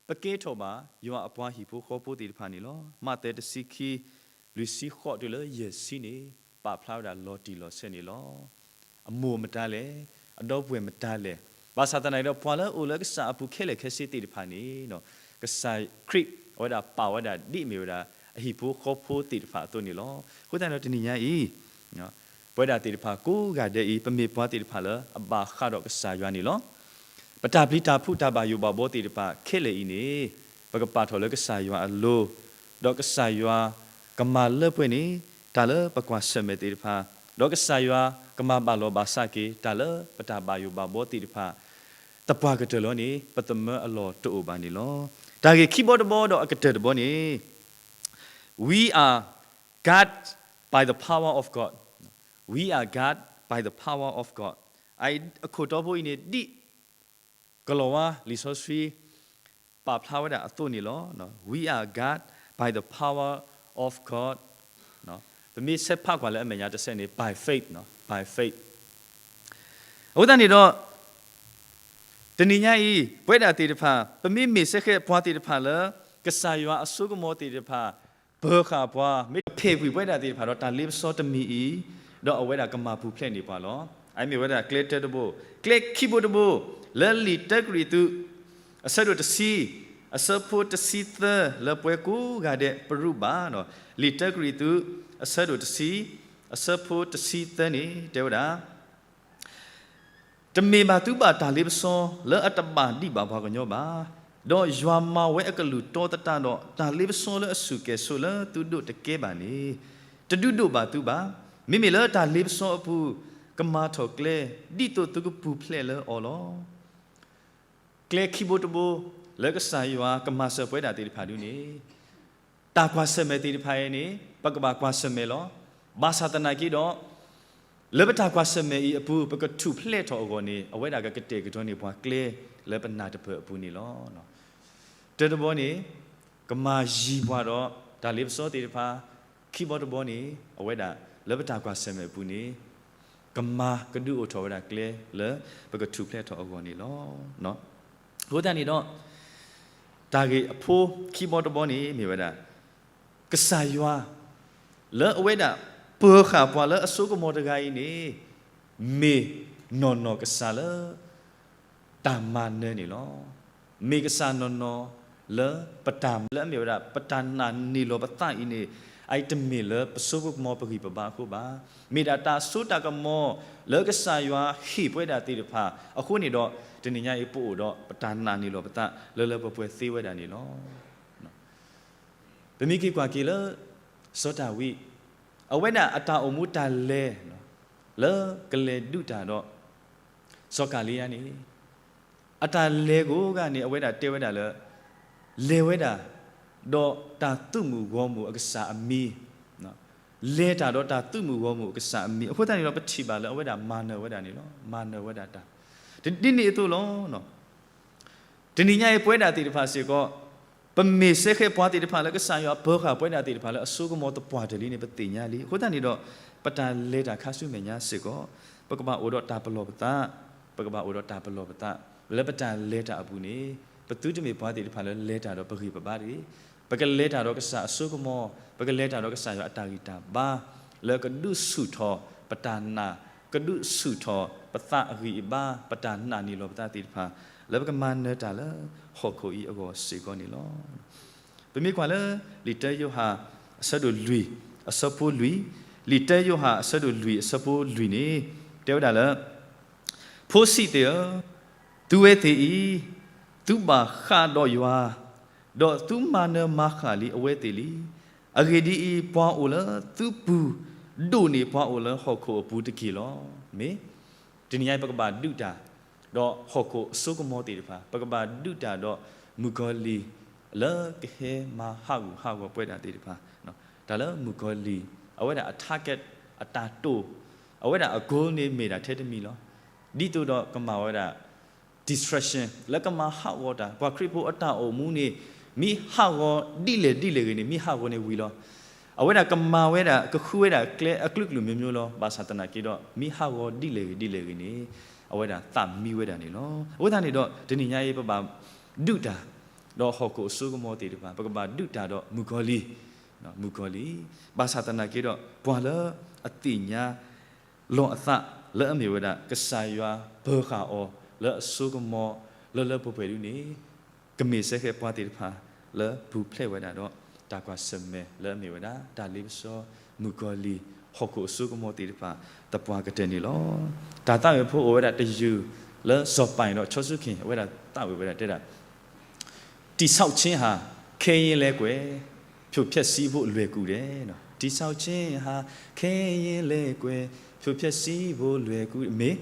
ပကဲထီၣ်ဘၣ်ယွၤအပှၤဟံၣ်ဖိဃီဖိသ့ၣ်တဖၣ်န့ၣ်လီၤ. မးသဲတဆံခံ လွံၢ်ဆံဃိးတုၤလၢယဲၢ်ဆံန့ၣ် ပာ်ဖျါဝဲဒၣ်လီၤတံၢ်လီၤဆဲးန့ၣ်လီၤ. အမိၢ်မတၤလဲၣ်, အဒီပုၢ်ဝဲၢ်မတၤလဲၣ်, ဘၣ်ဆၣ်သနာ်က့ဒီး ပှၤလၢအအိၣ်လၢကစၢ်အပူၤခဲလၢာ်ခဲဆ့သ့ၣ်တဖၣ်န့ၣ် ကစၢ်ခရံာ်အဝဲဒၣ်ပာ်ဝဲဒၣ်ဒ်အမ့ၢ်ဝဲဒၣ် အဟံၣ်ဖိဃီဖိသ့ၣ်တဖၣ်အသိးန့ၣ်လီၤ. အဃိသတးဒီးတနံၤညါအံၤ ပဝဲဒၣ်သ့ၣ်တဖၣ်ကိးဂၤဒဲးအံၤ ပမ့ၢ်ပှၤသ့ၣ်တဖၣ်လၢအဘၣ်ဃးဒီးကစၢ်ယွၤန့ၣ်လီၤ. ပတၢ်ပျံၤတၢ်ဖုးတၢ်ဘၣ်ယိၣ်ဘၣ်ဘီသ့ၣ်တဖၣ်ခဲလၢာ်အံၤန့ၣ် ပကပာ်ထီၣ်လၢကစၢ်ယွၤအလိၤ, ဒီးကစၢ်ယွၤကမၤလၢပှဲၤန့ၣ် တၢ်လၢပကွၢ်ဆၢၣ်မဲာ်သ့ၣ်တဖၣ်, ဒီးကစၢ်ယွၤကမၤဘၣ်လီၤဘၣ်စးက့ၤ တၢ်လၢပတၢ်ဘၣ်ယိၣ်ဘၣ်ဘီသ့ၣ်တဖၣ် သပှၢ်ကတၢၢ်လီၤန့ၣ် ပသမၢအလီၢ်တအိၣ်ဘၣ်န့ၣ်လီၤ. တၢ်ဂ့ၢ်ခံဘီတဘီဒီးအကတၢၢ်တဘီန့ၣ် We are guided by the power of God. We are guided by the power of God. အခိၣ်တီဖိအံၤန့ၣ် ဒ်ကလီၤဝါလံာ်စီဆှံ ပာ်ဖျါဝဲဒၣ်အသိးန့ၣ်လီၤ. We are guided by the power of God. ပမ့ၢ်ဆဲးဖးကွၢ်လၢအမဲာ်ညါတဆဲးန့ၣ် by faith, by faith. အဃိသတးန့ၣ်ဒီး တနံၤညါအံၤ ပဝဲဒၣ်သ့ၣ်တဖၣ် ပမ့ၢ်မ့ၢ်စ့ၢ်ကီးပှၤသ့ၣ်တဖၣ်လၢ ကစၢ်ယွၤအစိကမီၤသ့ၣ်တဖၣ် ပၢၤဃာ်ပှၤ မ့ၢ်ဖဲးကွံာ်ပဝဲဒၣ်သ့ၣ်တဖၣ်ဒီးတၢ်လ့ပစီတမံၤအံၤ, ဒီးအဝဲဒၣ်ကမၤပူၤဖျဲးန့ၢ်ပှၤလီၤ. အမ့ၢ်ဝဲဒၣ်ကျဲတၢတဘိ, ကျဲခံဘိတဘိ, လၢလံာ်တၢကရံၣ်သူး အဆၢဒိၣ်တဆံ အဆၢဖိတဆံသၢ လၢပှၤကိးဂၤဒဲးပရူးဘၣ်, လံာ်တၢကရံၣ်သူး အဆၢဒိၣ်တဆံ အဆၢဖိတဆံသၢန့ၣ် တဲဝဲဒၣ် တမ့ၢ်ဘၣ်သုဘၣ်တၢ်လ့ပစီ လၢအတဘၣ်ဒံးဘၣ်ပှၤကညီဘၣ်. ဒီးယွၤမၤဝဲအကလုၢ်တီသတးဒီး တၢ်လ့ပစီလၢအစူၢ်ကဲၤဆိးလၢသုဒိးတကဲဘၣ်န့ၣ် တဒုးဒိးဘၣ်သုဘၣ်. မ့မ့ၢ်လၢတၢ်လ့ပစီအပူၤ ကမၤထီၣ်ကျဲ ဒ်သိးသုကပူၤဖျဲးလၢအီၤလီၤ. ကျဲခံဘိတဘိ လၢကစၢ်ယွၤကမၤစၢၤပဝဲဒၣ်သ့ၣ်တဖၣ်ဒ်န့ၣ် တၢ်ကွၢ်ဆၢၣ်မဲာ်သ့ၣ်တဖၣ်အံၤန့ၣ် ပကဘၣ်ကွၢ်ဆၢၣ်မဲာ်လီၤ. ဘၣ်ဆၣ်သနာ်က့ဒီး လၢပတၢ်ကွၢ်ဆၢၣ်မဲာ်အံၤအပူၤ ပကထူၣ်ဖျဲးထီၣ်အဂီၢ်န့ၣ် အဝဲဒၣ်ကကတဲာ်ကတီၤန့ၢ်ပှၤကျဲလၢပနၢ်တပၢၢ်အပူၤန့ၣ်လီၤ. တၢတဘီန့ၣ် ကမၤယံၤပှၤဒီးတၢ်လ့ပစီသ့ၣ်တဖၣ်, ခံဘီတဘီန့ၣ် အဝဲဒၣ်လၢပတၢ်ကွၢ်ဆၢၣ်မဲာ်အပူၤန့ၣ် ကမၤကဒုးအိၣ်ထီၣ်ဝဲဒၣ်ကျဲလၢပကထူၣ်ဖျဲးထီၣ်အဂီၢ်န့ၣ်လီၤ. အဃိသတးန့ၣ်ဒီး တၢ်ဂ့ၢ်အဖိခံဘီတဘီန့ၣ်မ့ၢ်ဝဲဒၣ် ကစၢ်ယွၤ လၢအဝဲဒၣ်ပၢၤဃာ်ပှၤလၢအစိကမီၤတဂၤအံၤန့ၣ် မ့ၢ်နီၢ်နီၢ်ကစၢ်လၢ တၢ်မၤနၢၤန့ၣ်လီၤ. မ့ၢ်ကစၢ်နီၢ်နီၢ်လၢပတၢ် လၢအမ့ၢ်ဝဲဒၣ် ပတၢ်နာ်န့ၢ်လီၤပသးအံၤန့ၣ် အအံၤတမ့ၢ်လၢပစိကမီၤပဂံၢ်ပဘါအဃိဘၣ်. မ့ၢ်ဒၣ်တၢ်စိတၢ်ကမီၤလၢကစၢ်ယွၤဟ့ၣ်ပဝဲဒၣ်သ့ၣ်တဖၣ်အဃိန့ၣ်ဒီး တနံၤညါအံၤပအိၣ်ဒီးပတၢ်နာ်န့ၢ်လီၤပသးလၢလၢပှဲၤပှဲၤသ့ဝဲဒၣ်န့ၣ်လီၤ. ပမ့ၢ်က့ၤကွၢ်က့ၤလၢ စီၤဒၤဝံး အဝဲဒၣ်အတၢ်အိၣ်မူတၢ်လဲၤ လၢကလဲၤဒုးတၢ်ဒီး စီၤကၤလံယါန့ၣ် အတၢ်လဲၤကိးဂၤန့ၣ် အဝဲဒၣ်တဲဝဲဒၣ်လၢ လဲၤဝဲဒၣ် ဒီးတၢ်သုးမုၢ်ဂီၢ်မုၢ်အကစၢ်အမံၤ လဲၤတၢ်ဒီးတၢ်သုးမုၢ်ဂီၢ်မုၢ်အကစၢ်အမံၤ အဃိသတးန့ၣ်ဒီး ပထံၣ်ဘၣ်လၢအဝဲဒၣ်မၤနၢၤဝဲဒၣ်န့ၣ်လီၤ. မၤနၢၤဝဲဒၣ်တၢ် ဒ်န့ၣ်အသိးလီၤ. တနံၤညါအံၤပဝဲဒၣ်သ့ၣ်တဖၣ်စ့ၢ်ကီး ပမ့ၢ်စ့ၢ်ကီးပှၤသ့ၣ်တဖၣ်လၢကစၢ်ယွၤပၢၤဃာ်ပဝဲဒၣ်သ့ၣ်တဖၣ်လၢအစိကမီၤသပှၢ်တၢၢ်လံန့ၣ် ပသ့ၣ်ညါလံ. အဃိသတးန့ၣ်ဒီး ပတၢ်လဲၤတၢ်ခါဆူမဲာ်ညါစ့ၢ်ကီး ပကဘၣ်အိၣ်ဒီးတၢ်ပလီၢ်ပသး, ပကဘၣ်အိၣ်ဒီးတၢ်ပလီၢ်ပသး လၢပတၢ်လဲၤတၢ်အပူၤန့ၣ် ပသုတမ့ၢ်ပှၤသ့ၣ်တဖၣ်လၢလဲၤတၢ်ဒီးပဂံၢ်ပဘါတဂ့ၤ. ပကလဲၤတၢ်ဒီးကစၢ်အစိကမီၤ, ပကလဲၤတၢ်ဒီးကစၢ်ယွၤအတၢ်ဂံၢ်တၢ်ဘါ လၢကဒုးဆူၣ်ထီၣ်ပတၢ်နာ်, ကဒုးဆူၣ်ထီၣ်ပသးအဂံၢ်အဘါ, ပတၢ်နာ်န့ၢ်လီၤပသးသ့ၣ်တဖၣ် လၢပကမၤနၢၤတၢ်လၢဟီၣ်ခိၣ်အံၤအဂီၢ်စ့ၢ်ကီးန့ၣ်လီၤ. ပမ့ၢ်ကွၢ်လၢ လံာ်တၢယိၤဟၣ် အဆၢဒိၣ်လွံၢ် အဆၢဖိလွံၢ်, လံာ်တၢယိၤဟၣ် အဆၢဒိၣ်လွံၢ် အဆၢဖိလွံၢ်န့ၣ် တဲဝဲဒၣ်လၢ ဖိဆံးသ့ၣ်ဧၢ, သုဝဲသ့ၣ်အံၤ သုဘၣ်ဃးဒီးယွၤ, ဒီးသုမၤနၢၤမၤဃၣ်လံအဝဲသ့ၣ်လံ. အဂ့ၢ်ဒ်အံၤ, ပှၤအိၣ်လၢသုပူၤ ဒိၣ်န့ၢ်ပှၤအိၣ်လၢဟီၣ်ခိၣ်အပူၤတက့ၢ်လီၤ. မ့ၢ် တနံၤညါအံၤ ပကဘၣ်ဒုးတၢ် ဒီးဟီၣ်ခိၣ်အစိကမီၤသ့ၣ်တဖၣ်, ပကဘၣ်ဒုးတၢ်ဒီးမုၣ်ကီၤလံၢ် လၢကဟဲမၤဟးဂူာ်ဟးဂီၤပဝဲဒၣ်သ့ၣ်တဖၣ်, တၢ်လၢမုၣ်ကီၤလံၢ် အဝဲဒၣ်အ target အတၢ်တိာ် အဝဲဒၣ်အ goal န့ၣ်မ့ၢ်ဒၣ်ထဲတမံၤလီၤ. ဒ်သိးဒီးကမၤဝဲဒၣ် distraction လၢကမၤဟးဂီၤတၢ်, ပှၤခရံာ်ဖိအတၢ်အိၣ်မူန့ၣ် မ့ၢ်ဟးဂီၤဒ်လဲၣ်ဒ်လဲၣ်ဂ့ၤန့ၣ် မ့ၢ်ဟးဂီၤန့ၣ်ဝံၤလီၤ. အဝဲဒၣ်ကမၤဝဲဒၣ် ကဃုဝဲဒၣ်ကျဲအကလုာ်ကလုာ်မျိုးမျိုးလီၤ. ဘၣ်ဆၣ်သနာ်က့ဒီး မ့ၢ်ဟးဂီၤဒ်လဲၣ်ဂ့ၤဒ်လဲၣ်ဂ့ၤန့ၣ် အဝဲဒၣ်သးမံဝဲဒၣ်န့ၣ်လီၤ. အဃိသတးန့ၣ်ဒီး တနံၤညါအံၤ ပဘၣ်ဒုးတၢ် ဒီးဟီၣ်ခိၣ်အစိကမီၤသ့ၣ်တဖၣ်, ပကဘၣ်ဒုးတၢ်ဒီးမုၣ်ကီၤလံၢ်, မုၣ်ကီၤလံၢ်, ဘၣ်ဆၣ်သနာ်က့ဒီး ပှၤလၢအသ့ၣ်ညါ လီၤအသးလၢအမ့ၢ်ဝဲဒၣ် ကစၢ်ယွၤပၢၤဃာ်အီၤလၢအစိကမီၤလၢလၢပှဲၤပှဲၤဒ်န့ၣ် ကမ့ၢ်စ့ၢ်ကီးပှၤသ့ၣ်တဖၣ်လၢပူၤဖျဲးဝဲဒၣ်ဒီး တၢ်ကွၢ်ဆၢၣ်မဲာ်လၢအမ့ၢ်ဝဲဒၣ် တၢ်လ့ပစီ မုၣ်ကီၤလံၢ် ဟီၣ်ခိၣ်အစိကမီၤသ့ၣ်တဖၣ် သပှၢ်ကတၢၢ်န့ၣ်လီၤ. တၢ်သးဝံၣ်ဖိအိၣ်ဝဲဒၣ်တယုၢ်လၢစီၤပၤဒီးဆီဆူခ့ၣ် အဝဲဒၣ်သးဝံၣ်ဝဲဒၣ်တဲဒၣ် တည်ဆောက်ခြင်းဟာ ခဲယဉ်းလဲကွယ် ဖြိုဖျက်စည်းဖို့လွယ်ကူတယ်. တည်ဆောက်ခြင်းဟာ ခဲယဉ်းလဲကွယ် ဖြိုဖျက်စည်းဖို့လွယ်ကူ မ့ၢ်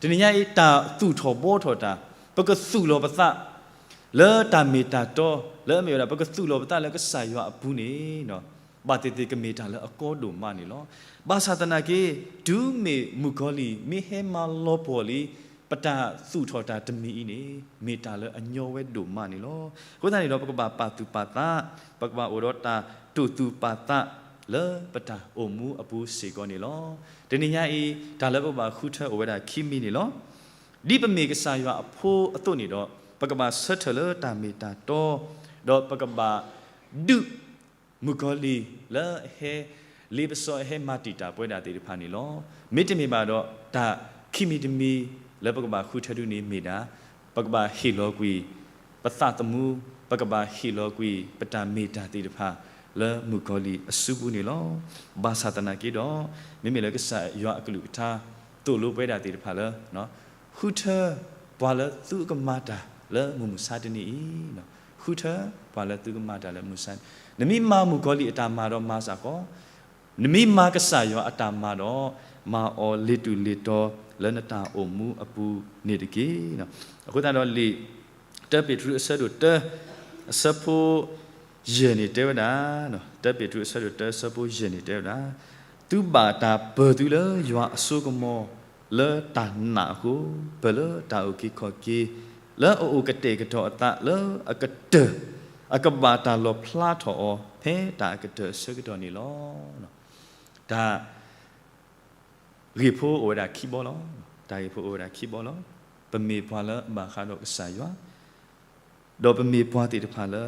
တနံၤညါအံၤ တၢ်သူၣ်ထီၣ်ဘှီထီၣ်တၢ် ပကသူၣ်လီၤပသး လၢတၢ်မ့ၢ်တၢ်တီ လၢအမ့ၢ်ဝဲဒၣ် ပကသူၣ်လီၤပသးလၢကစၢ်ယွၤအပူၤန့ၣ် ဘၣ်သ့ၣ်သ့ၣ်ကမ့ၢ်တၢ်လၢအကီဒိၣ်မးန့ၣ်လီၤ. ဘၣ်ဆၣ်သနာ်က့ တုၤမ့ၢ်မုၣ်ကီၤလံၢ် မ့ၢ်ဟဲမၤလီၤပှီၢ်လံ ပတၢ်သူၣ်ထီၣ်တၢ်တမံၤအံၤန့ၣ် မ့ၢ်တၢ်လၢအညီဝဲဒိၣ်မးန့ၣ်လီၤ. အဃိသတးန့ၣ်ဒီး ပကဘၣ်ပာ်သူၣ်ပာ်သး, ပကဘၣ်အိၣ်ဒီးတၢ်တိာ်သူၣ်ပာ်သးလၢပတၢ်အိၣ်မူအပူၤစ့ၢ်ကီးန့ၣ်လီၤ. တနံၤညါအံၤ တၢ်လၢပကဘၣ်ဃုထၢအိၣ်ဝဲဒၣ်ခံမံၤန့ၣ်လီၤ. ဒ်ပမ့ၢ်ကစၢ်ယွၤအဖိအသိးန့ၣ်ဒီး ပကဘၣ်ဆၢထၢၣ်လၢတၢ်မ့ၢ်တၢ်တီ, ဒီးပကဘၣ်ဒုး မုၣ်ကီၤလံၢ်လၢအဟဲ လ့ပစီအဟဲမၤတံာ်တာ်ပဝဲဒၣ်သ့ၣ်တဖၣ်န့ၣ်လီၤ. မ့တမ့ၢ်ဘၣ်ဒီး တၢ်ခံမံၤတမံၤလၢပကဘၣ်ဃုထၢဒုန့ၣ်မ့ၢ်ဒၣ် ပကဘၣ်ဟ့ၣ်လီၤကွံာ် ပသးသမူ, ပကဘၣ်ဟ့ၣ်လီၤကွံာ် ပတၢ်မ့ၢ်တၢ်သ့ၣ်တဖၣ်လၢမုၣ်ကီၤလံၢ်အစုပူၤန့ၣ်လီၤ. ဘၣ်ဆၣ်သနာ်က့ဒီး မ့မ့ၢ်လၢကစၢ်ယွၤအကလုၢ်ကထါ သိၣ်လိပဝဲဒၣ်သ့ၣ်တဖၣ်လၢ ဃုထၢပှၤလၢသုကမၤတၢ်လၢမုၢ်မဆါတနံၤအံၤ, ဃုထၢပှၤလၢသုကမၤတၢ်လၢမုၢ်မဆါ, နမ့ၢ်မၤမုၣ်ကီၤလံၢ်အတၢ်မၤဒီးမၤစ့ၢ်ကီး, နမ့ၢ်မၤကစၢ်ယွၤအတၢ်မၤဒီး မၤအီၤလ့ၤတူာ်လ့ၤတီၤလၢနတၢ်အိၣ်မူအပူၤန့ၣ်တက့ၢ်. အဃိသတးဒီးလံာ် တၢပ့းတရူးအဆၢဒိၣ်တၢ အဆၢဖိ ယဲၢ်န့ၣ်တဲဝဲဒၣ်, တၢပ့းတရူးအဆၢဒိၣ်တၢ အဆၢဖိယဲၢ်န့ၣ်တဲဝဲဒၣ်, သုဘၣ်တၢ်ပၢၤသုလၢယွၤအစိကမီၤလၢတၢ်နာ်အဃိ, ပၢၤလၢတၢ်အုၣ်က့ၤခီၣ်က့ၤ လၢအအိၣ်ကတဲာ်ကတီၤအသးလၢအကတၢၢ်, အကဘၣ်တၢ်လီၣ်ဖျါထီၣ်အီၤ ဖဲတၢ်အကတၢၢ်အဆၢကတီၢ်န့ၣ်လီၤ. တၢ် ဂ့ၢ်ဖိအိၣ်ဝဲဒၣ်ခံဘီလီၤ. တၢ်ဂ့ၢ်ဖိအိၣ်ဝဲဒၣ်ခံဘီလီၤ. ပမ့ၢ်ပှၤလၢအဘၣ်ဃးဒီးကစၢ်ယွၤ, ဒီးပမ့ၢ်ပှၤသ့ၣ်တဖၣ်လၢ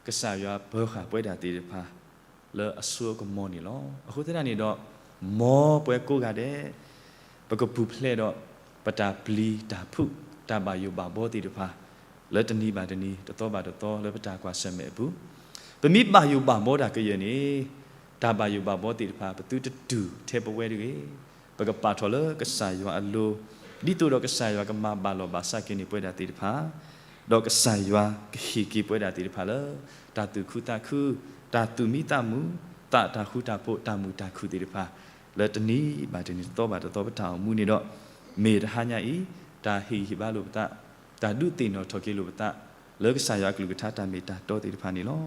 ကစၢ်ယွၤပၢၤဃာ်ပဝဲဒၣ်သ့ၣ်တဖၣ် လၢအစိအကမီၤန့ၣ်လီၤ. အဃိသတးန့ၣ်ဒီး မ်ပဝဲကိးဂၤဒဲး ပကပူၤဖျဲးဒီး ပတၢ်ပျံၤတၢ်ဖုး တၢ်ဘၣ်ယိၣ်ဘၣ်ဘီသ့ၣ်တဖၣ် လၢတနံၤဘၣ်တနံၤ တသီဘၣ်တသီ လၢပတၢ်ကွၢ်ဆၢၣ်မဲာ်အပူၤ, ပမ့ၢ်ဘၣ်ယိၣ်ဘၣ်ဘီတၢ်ကယဲၢ်န့ၣ် တၢ်ဘၣ်ယိၣ်ဘၣ်ဘီသ့ၣ်တဖၣ် ပသုတတုၤထဲပဝဲတဂ့ၤ. ပကပာ်ထီၣ်လၢကစၢ်ယွၤအလိၤ, ဒ်သိးဒီးကစၢ်ယွၤကမၤဘၣ်လီၢ်ဘၣ်စးက့ၤန့ၢ်ပဝဲဒၣ်သ့ၣ်တဖၣ်, ဒီးကစၢ်ယွၤကဟ့ၣ်က့ၤပဝဲဒၣ်သ့ၣ်တဖၣ်လၢ တၢ်သူၣ်ခုသးခု, တၢ်သူၣ်မံသးမုာ်, သးတၢ်ဃူတၢ်ဖိး တၢ်မုာ်တၢ်ခုၣ်သ့ၣ်တဖၣ် လၢတနံၤဘၣ်တနံၤ တသီဘၣ်တသီ ပတၢ်အိၣ်မူန့ၣ်ဒီး မ့ၢ်တဟါညါအံၤ တၢ်ဟ့ၣ်ဂံၢ်ဟ့ၣ်ဘါလိာ်ပသး, တၢ်ဒုးသ့ၣ်နီၣ်ထီၣ်က့ၤလိာ်ပသး လၢကစၢ်ယွၤအကလုၢ်ကထါတၢ်မ့ၢ်တၢ်တီသ့ၣ်တဖၣ်န့ၣ်လီၤ.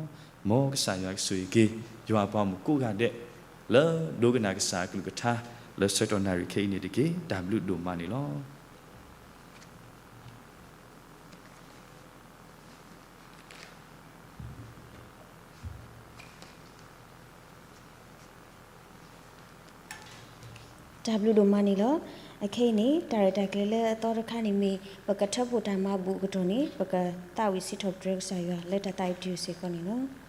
မ်ကစၢ်ယွၤကဆိၣ်ဂ့ၤက့ၤ ယွၤအပှၤမုၣ်ကိးဂၤဒဲး လၢဒိကနၣ်ကစၢ်အကလုၢ်ကထါ လၢဆၢကတီၢ်နၣ်ရံၣ်ခဲအံၤန့ၣ်တက့ၢ်. တၢ်ဘျုးဒိၣ်မးန့ၣ်လီၤ. တၢ်ဘျုးဒိၣ်မးန့ၣ်လီၤ. အခဲအံၤန့ၣ် တၢ်ရဲၣ်တၢ်ကျဲၤလၢအသီတခါန့ၣ်မ့ၢ် ပကထၢဖှိၣ်တၢ်မၤဘူၣ်အကတီၢ်န့ၣ် ပကသးဝံၣ်စံးထီၣ်ပတြၢၤကစၢ်ယွၤ လၢတၢ်သးဝံၣ်တယုၢ်စ့ၢ်ကီးန့ၣ်လီၤ.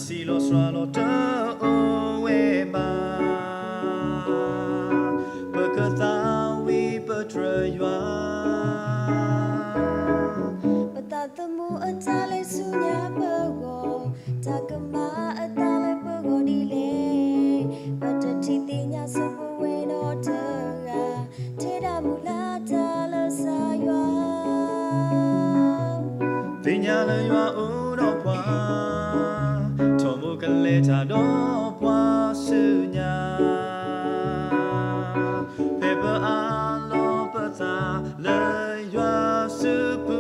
စံးလီၤစှၤလီၤတအိၣ်ဝဲဘၣ်, ပကသးဝံၣ်ပတြၢၤယွၤ. ပသးသမူအတၢ်လဲၤဆူညါပဂီၢ်, တၢ်ကမၣ်အတၢ်လၢပဂီၢ်ဒ်လဲၣ်, ပတထံၣ်သ့ၣ်ညါဆိပဝဲနီတဂၤ, ထဲဒၣ်မုၢ်လၢ်တၢ်လၢကစၢ်ယွၤ သ့ၣ်ညါလၢယွၤအိၣ်ဒီးပှၤ, ထီဘိကလဲၤတၢ်ဒီးပှၤဆူညါ, ဖဲပအၢၣ်လီၤပသးလၢယွၤစုပူ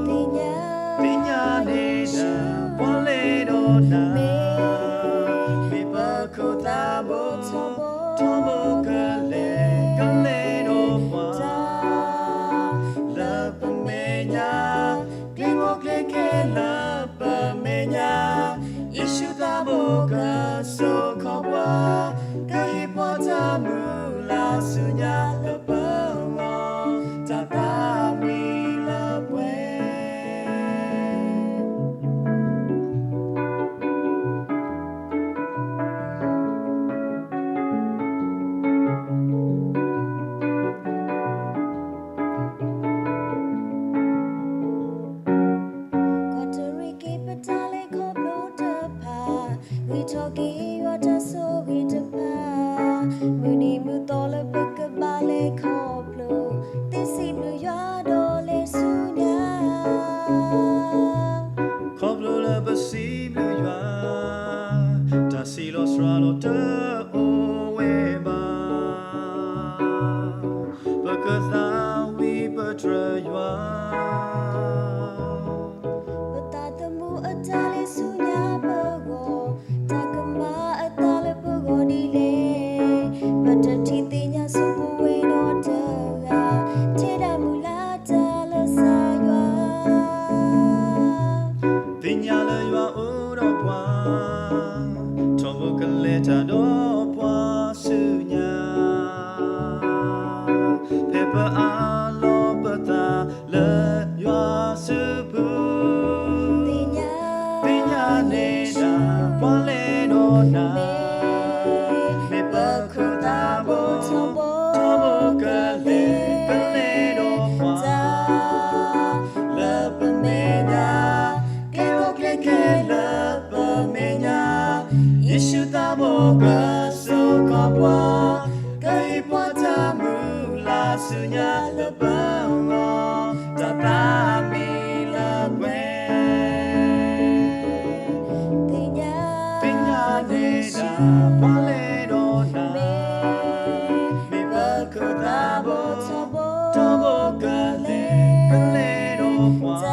ၤ, သ့ၣ်ညါန့ၣ်ဒၣ်ပှၤလဲၤဒီးနၤ, မ့ၢ်ပခိၣ်သးဘိ, ထီဘိကလဲၤ, ကလဲၤဒီးပှၤ လၢပမဲာ်ညါ, ကျဲကိးကျဲခဲလၢပမဲာ်ညါ, ယ့ၣ်ၡူးသးဘိကစိာ်ခီပှၤ, ကဟ့ၣ်ပှၤတၢ်မုၢ်လၢ်ဆူညါလၢပဂီၢ်, တၢ်သးမံလၢပှဲၤ ကီးတရံးက့ၤပတၢ်လဲၤခီဖျိတဖၣ်, ဂံၢ်ထီၣ်က့ၤယွၤတၢ်ဆိၣ်ဂ့ၤတဖၣ်, မုၢ်နံၤမုၢ်သီလၢပကဘၣ်လဲၤခီဖျိ, သ့စံးဘျုးယွၤဒီးလဲၤဆူညါ ခီဖျိလၢပစံးဘျုးယွၤ, တၢ်စံးလီၤစှၤလီၤတအိၣ်ဝဲဘၣ်, ပကသးဝံၣ်ပတြၢၤယွၤ. ပသးသမူအတၢ်လဲၤဆူညါပဂီၢ်, တၢ်ကမၣ်အတၢ်လၢပဂီၢ်ဒ်လဲၣ်, ပတထံၣ်သ့ၣ်ညါဆိပဝဲနီတဂၤ, ထဲဒၣ်မုၢ်လၢ်တၢ်လၢကစၢ်ယွၤ သ့ၣ်ညါလၢယွၤအိၣ်ဒီးပှၤ, ထီဘိကလဲၤတၢ်ဒီးပှၤဆူညါ, ဖဲပအၢၣ်လီၤပသးလၢယွၤစုပူၤ, သ့ၣ်ညါန့ၣ်ဒၣ်ပှၤလဲၤဒီးနၤ, မ့ၢ်ပခိၣ်သးဘိ, ထီဘိကလဲၤ, ကလဲၤဒီးပှၤ လၢပမဲာ်ညါ, ကျဲကိးကျဲခဲလၢပမဲာ်ညါ, ယ့ၣ်ၡူးသးဘိကစိာ်ခီပှၤ, ကဟ့ၣ်ပှၤတၢ်မုၢ်လၢ်ဆူညါလၢပဂီၢ်, တၢ်သးမံလၢပှဲၤ သ့ၣ်ညါန့ၣ်ဒၣ်ပှၤလဲၤဒီးနၤ, မ့ၢ်ပခိၣ်သးဘိ, ထီဘိကလဲၤ, ကလဲၤဒီးပှၤ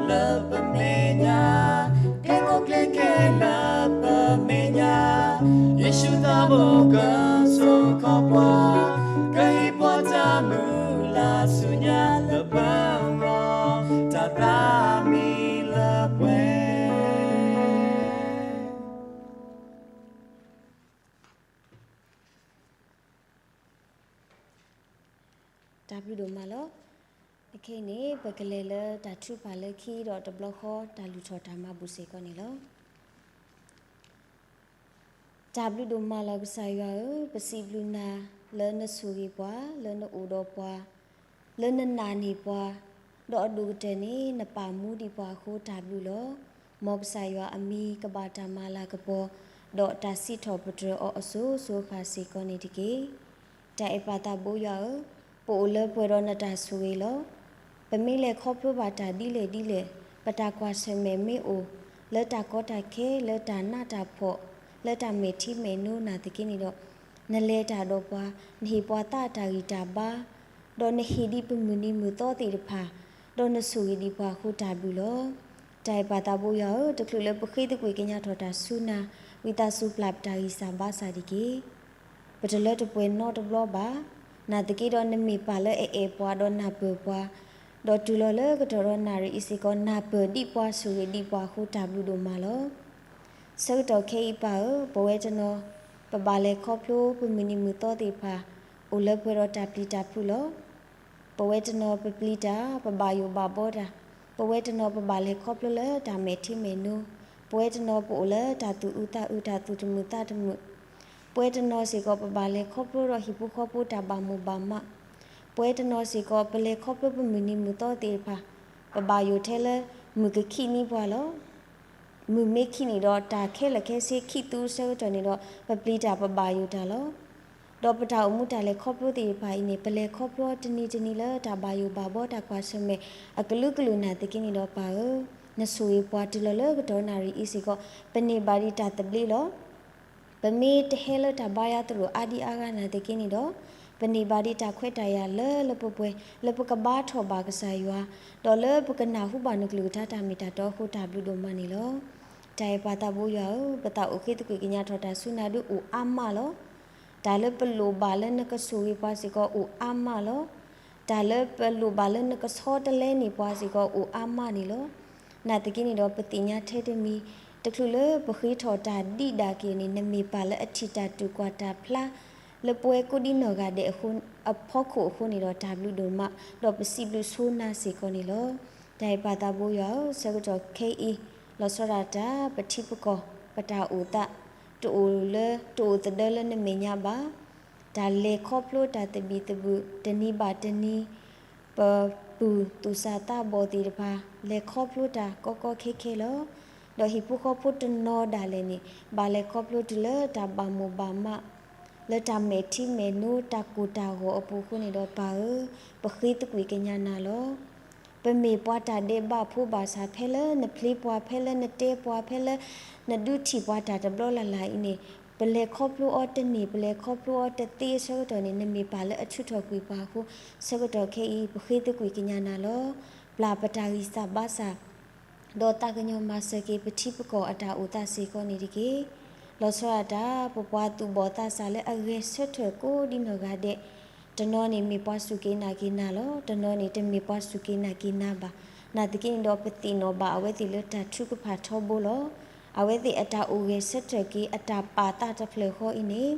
လၢပမဲာ်ညါ, ကျဲကိးကျဲခဲလၢပမဲာ်ညါ, ယ့ၣ်ၡူးသးဘိကစိာ်ခီပှၤ, ကဟ့ၣ်ပှၤတၢ်မုၢ်လၢ်ဆူညါလၢပဂီၢ်, တၢ်သးမံလၢပှဲၤ တၢ်ဘျုးဒိၣ်မးလီၤ. အခဲအံၤန့ၣ် ပကလဲၤလၢတၢ်ထုကဖၣ်လၢခံဒီးတဘျီဃီ တၢ်လုၢ်ထီၣ်တၢ်မၤဘူၣ်စ့ၢ်ကီးန့ၣ်လီၤ. တၢ်ဘျုးဒိၣ်မးလီၤကစၢ်ယွၤဧၢ, ပစံးဘျုးနၤလၢနဆိၣ်ဂ့ၤပှၤ, လၢနအိၣ်ဒီးပှၤ, လၢနနာ်န့ၢ်ပှၤ, ဒီးအဒိၣ်ကတၢၢ်န့ၣ် နပာ်မူဒံးပှၤအဃိတၢ်ဘျုးလီၤ. မ်ကစၢ်ယွၤအမံၤကဘၣ်တၢ်မၤလၤကပီၤ, ဒီးတၢ်စံးထီၣ်ပတြၢၤအီၤအစိၤစိၤအဃၣ်စ့ၢ်ကီးန့ၣ်တက့ၢ်. တၢ်အဲၣ်ပၢ်သးဘိယွၤဧၢ, ပအိၣ်လၢပှဲၤဒီးနတၢ်ဆိၣ်ဂ့ၤလီၤ. ပမ့ၢ်လဲၤခီဖျိဘၣ်တၢ်ဒ်လဲၣ်ဒ်လဲၣ်, ပတၢ်ကွၢ်ဆၢၣ်မဲာ်မ့ၢ်အိၣ်လၢတၢ်ကီတၢ်ခဲ, လၢတၢ်နးတၢ်ဖှီၣ်, လၢတၢ်မဲာ်ထံမဲာ်နိနာ်သက့န့ၣ်ဒီး, နလဲၤတၢ်ဒီးပှၤ, နဟ့ၣ်ပှၤသးအတၢ်ဂံၢ်တၢ်ဘါ, ဒီးနဟ့ၣ်ဒံးပမုၢ်နံၤမုၢ်သီသ့ၣ်တဖၣ်, ဒီးနဆိၣ်ဂ့ၤဒံးပှၤအဃိတၢ်ဘျုးလီၤ. တၢ်အဲၣ်ပၢ်သးဘိယွၤဧၢ, တချုးလၢပဃ့သကွံာ်ကညးထီၣ်တၢ်ဆူနၤ, ဝံသးစူၤပျၢ်ပတၢ်ဂံၢ်စၢ်ဘါစၢ်တက့ၢ်. ပတလၢတပှဲၤနီတဘျီဘၣ်. နာ်သက့ဒီးနမ့ၢ်ပၢ်လၢအအဲၣ်ပှၤဒီးနၢ်ပၢၢ်ပှၤ, ဒီးတုၤလီၤလၢကတီၢ်ဒီးနၣ်ရံၣ်အံၤစ့ၢ်ကီး နၢ်ပၢၢ်ဒံးပှၤဆိၣ်ဂ့ၤဒံးပှၤအဃိတၢ်ဘျုးဒိၣ်မးလီၤ. ဆၢကတီၢ်ခဲအံၤပၢ်ဧၢ, ပဝဲတနီၤ ပဘၣ်လဲၤခီဖျိပမုၢ်နံၤမုၢ်သီသ့ၣ်တဖၣ် အိၣ်လၢပှဲၤဒီးတၢ်ပျံၤတၢ်ဖုးလီၤ. ပဝဲတနီၤပပျံၤတၢ် ပဘၣ်ယိၣ်ဘၣ်ဘီတၢ်, ပဝဲတနီၤပဘၣ်လဲၤခီဖျိလၢတၢ်မဲာ်ထံမဲာ်နိ, ပဝဲတနီၤပအိၣ်လၢတၢ်သူၣ်အုးသးအုး တၢ်သူၣ်တမုာ်သးတမုာ်, ပဝဲတနီၤစ့ၢ်ကီးပဘၣ်လဲၤခီဖျိဒီးဟံၣ်ဖိဃီဖိတၢ်ဘၣ်မိၣ်ဘၣ်မး, ပဝဲတနီၤစ့ၢ်ကီးပလဲၤခီဖျိပမုၢ်နံၤမုၢ်သီသ့ၣ်တဖၣ်, ပဘၣ်ယိၣ်ထဲလၢ မုၢ်ကခံးန့ၢ်ပှၤလီၤ. မုၢ်မ့ၢ်ခံးန့ၢ်ဒီးတၢ်ခဲလၢာ်ခဲဆ့ခံးသူအဆၢကတီၢ်န့ၣ်ဒီး ပပျံၤတၢ်ပဘၣ်ယိၣ်တၢ်လီၤ. ဒီးပတၢ်အိၣ်မူတၢ်လဲၤခီဖျိသ့ၣ်တဖၣ်အံၤန့ၣ် ပလဲၤခီဖျိတနံၤတနံၤလၢတၢ်ဘၣ်ယိၣ်ဘၣ်ဘီ တၢ်ကွၢ်ဆၢၣ်မဲာ်အကလုာ်ကလုာ်နာ်သက့န့ၣ်ဒီး ပၢ်ဧၢ, နဆိၣ်ဂ့ၤပှၤတုၤလီၤလၢကတီၢ်နၣ်ရံၣ်အံၤစ့ၢ်ကီး ပန့ၢ်ဘၣ်ဒံးတၢ်သဘျ့လီၤ. ပမ့ၢ်တဟဲလၢတၢ်ဘါယွၤသရိာ်အါဒံအါဂၤနာ်သက့န့ၣ်ဒီး ပန့ၢ်ဘၣ်ဒံးတၢ်ခွဲးတၢ်ယာ်လၢလၢပှဲၤပှဲၤ လၢပကဘါထီၣ်ဘၣ်ကစၢ်ယွၤ, ဒီးလၢပကနၢ်ဟူဘၣ်နကလုၢ်ကထါတၢ်မ့ၢ်တၢ်တီအဃိ တၢ်ဘျုးဒိၣ်မးန့ၣ်လီၤ. တၢ်အဲၣ်ပၢ်သးဘိယွၤဧၢ, ပသးအိၣ်ဃ့သကွံာ်ကညးထီၣ်တၢ်ဆူနၤဒုအိၣ်အါမးလီၤ. တၢ်လၢပလိၣ်ဘၣ်လၢနကဆိၣ်ဂ့ၤပှၤစ့ၢ်ကီးအိၣ်အါမးလီၤ. တၢ်လၢပလိၣ်ဘၣ်လၢနကဆီတလဲန့ၢ်ပှၤစ့ၢ်ကီးအိၣ်အါမးန့ၣ်လီၤ. နာ်သက့န့ၣ်ဒီး ပသ့ၣ်ညါထဲတမံၤ တချုးလၢပဃ့ထီၣ်တၢ်ဒံးဒၣ်က့ၤန့ၣ် နမ့ၢ်ပၢ်လၢအထံၣ်တၢ်တူၢ်ကွၢ်တၢ်ဖျါ လၢပဝဲကိးဒံနီၢ်ဂၤဒဲးအဖီခိၣ်အဃိန့ၣ်ဒီး တၢ်ဘျုးဒိၣ်မး ဒီးပစံးဘျုးဆိနၤစ့ၢ်ကီးန့ၣ်လီၤ. တၢ်အဲၣ်ပၢ်သးဘိယွၤဧၢ, ဆၢကတီၢ်ခဲအံၤ လီၤဆီဒၣ်တၢ် ပထံပကီၢ် ပတၢ်အိၣ်သး တအိၣ်လၢ တအိၣ်သဒၢလၢနမဲာ်ညါဘၣ်. တၢ်လဲၤခီဖျိတၢ်သဘံၣ်သဘုၣ် တနံၤဘၣ်တနံၤ ပပုၢ်သူၣ်စၢ်သးဘီၣ်သ့ၣ်တဖၣ် လဲၤခီဖျိတၢ်ကီကီခဲခဲလီၤ. ဒီးဟံၣ်ဖိဃီဖိတနီၤဒၣ်လဲာ်န့ၣ် ဘၣ်လဲၤခီဖျိတုၤလၢတၢ်ဘၣ်မိၣ်ဘၣ်မး လၢတၢ်မဲာ်ထံမဲာ်နိ တၢ်ကိၢ်တၢ်ဂီၤအပူၤအဃိန့ၣ်ဒီး ပၢ်ဧၢ, ပဃ့သကွံာ်ကညးနၤလီၤ. ပမ့ၢ်ပှၤတၢ်ဒဲးဘးဖိဘၣ်ဆၣ် ဖဲလၢနဖျ့ပှၤ ဖဲလၢနတဲပှၤ ဖဲလၢနဒုးထံၣ်ပှၤတၢ်တဘျီလၢ်လၢ်အံၤန့ၣ် ပလဲၤခီဖျိအီၤတန့ၢ် ပလဲၤခီဖျိအီၤတသ့အဆၢကတီၢ်န့ၣ် နမ့ၢ်ပၢ်လၢအထုးထီၣ်ကွံာ်ပှၤအဃိ ဆၢကတီၢ်ခဲအံၤ ပဃ့သကွံာ်ကညးနၤလီၤ. ပျၢ်ပတၢ်ဂံၢ်စၢ်ဘါစၢ် ဒီးသးကညီၤမၤစၢၤက့ၤ ပထံပကီၢ်အတၢ်အိၣ်သးစ့ၢ်ကီးန့ၣ်တက့ၢ်. လီၤဆီဒၣ်တၢ် ပပှၤသူၣ်ဘီၣ်သးစၢ်လၢအဂဲၤဆၢထၢၣ်ကိးဒံနီၢ်ဂၤဒဲး တနီၤန့ၣ်မ့ၢ်ပှၤစူၢ်က့ၤနာ်က့ၤနၤလီၤ. တနီၤန့ၣ်တမ့ၢ်ပှၤစူၢ်က့ၤနာ်က့ၤနၤဘၣ်. နာ်သက့န့ၣ်ဒီး ပသ့ၣ်နီၣ်ဘၣ်အဝဲသ့ၣ်လၢတၢ်ထုကဖၣ်ထီဘိလီၤ. အဝဲသ့ၣ်အတၢ်အိၣ်ဂဲၤဆၢထၢၣ်က့ၤ အတၢ်ပာ်သးတဖျၢၣ်ဃီအံၤန့ၣ်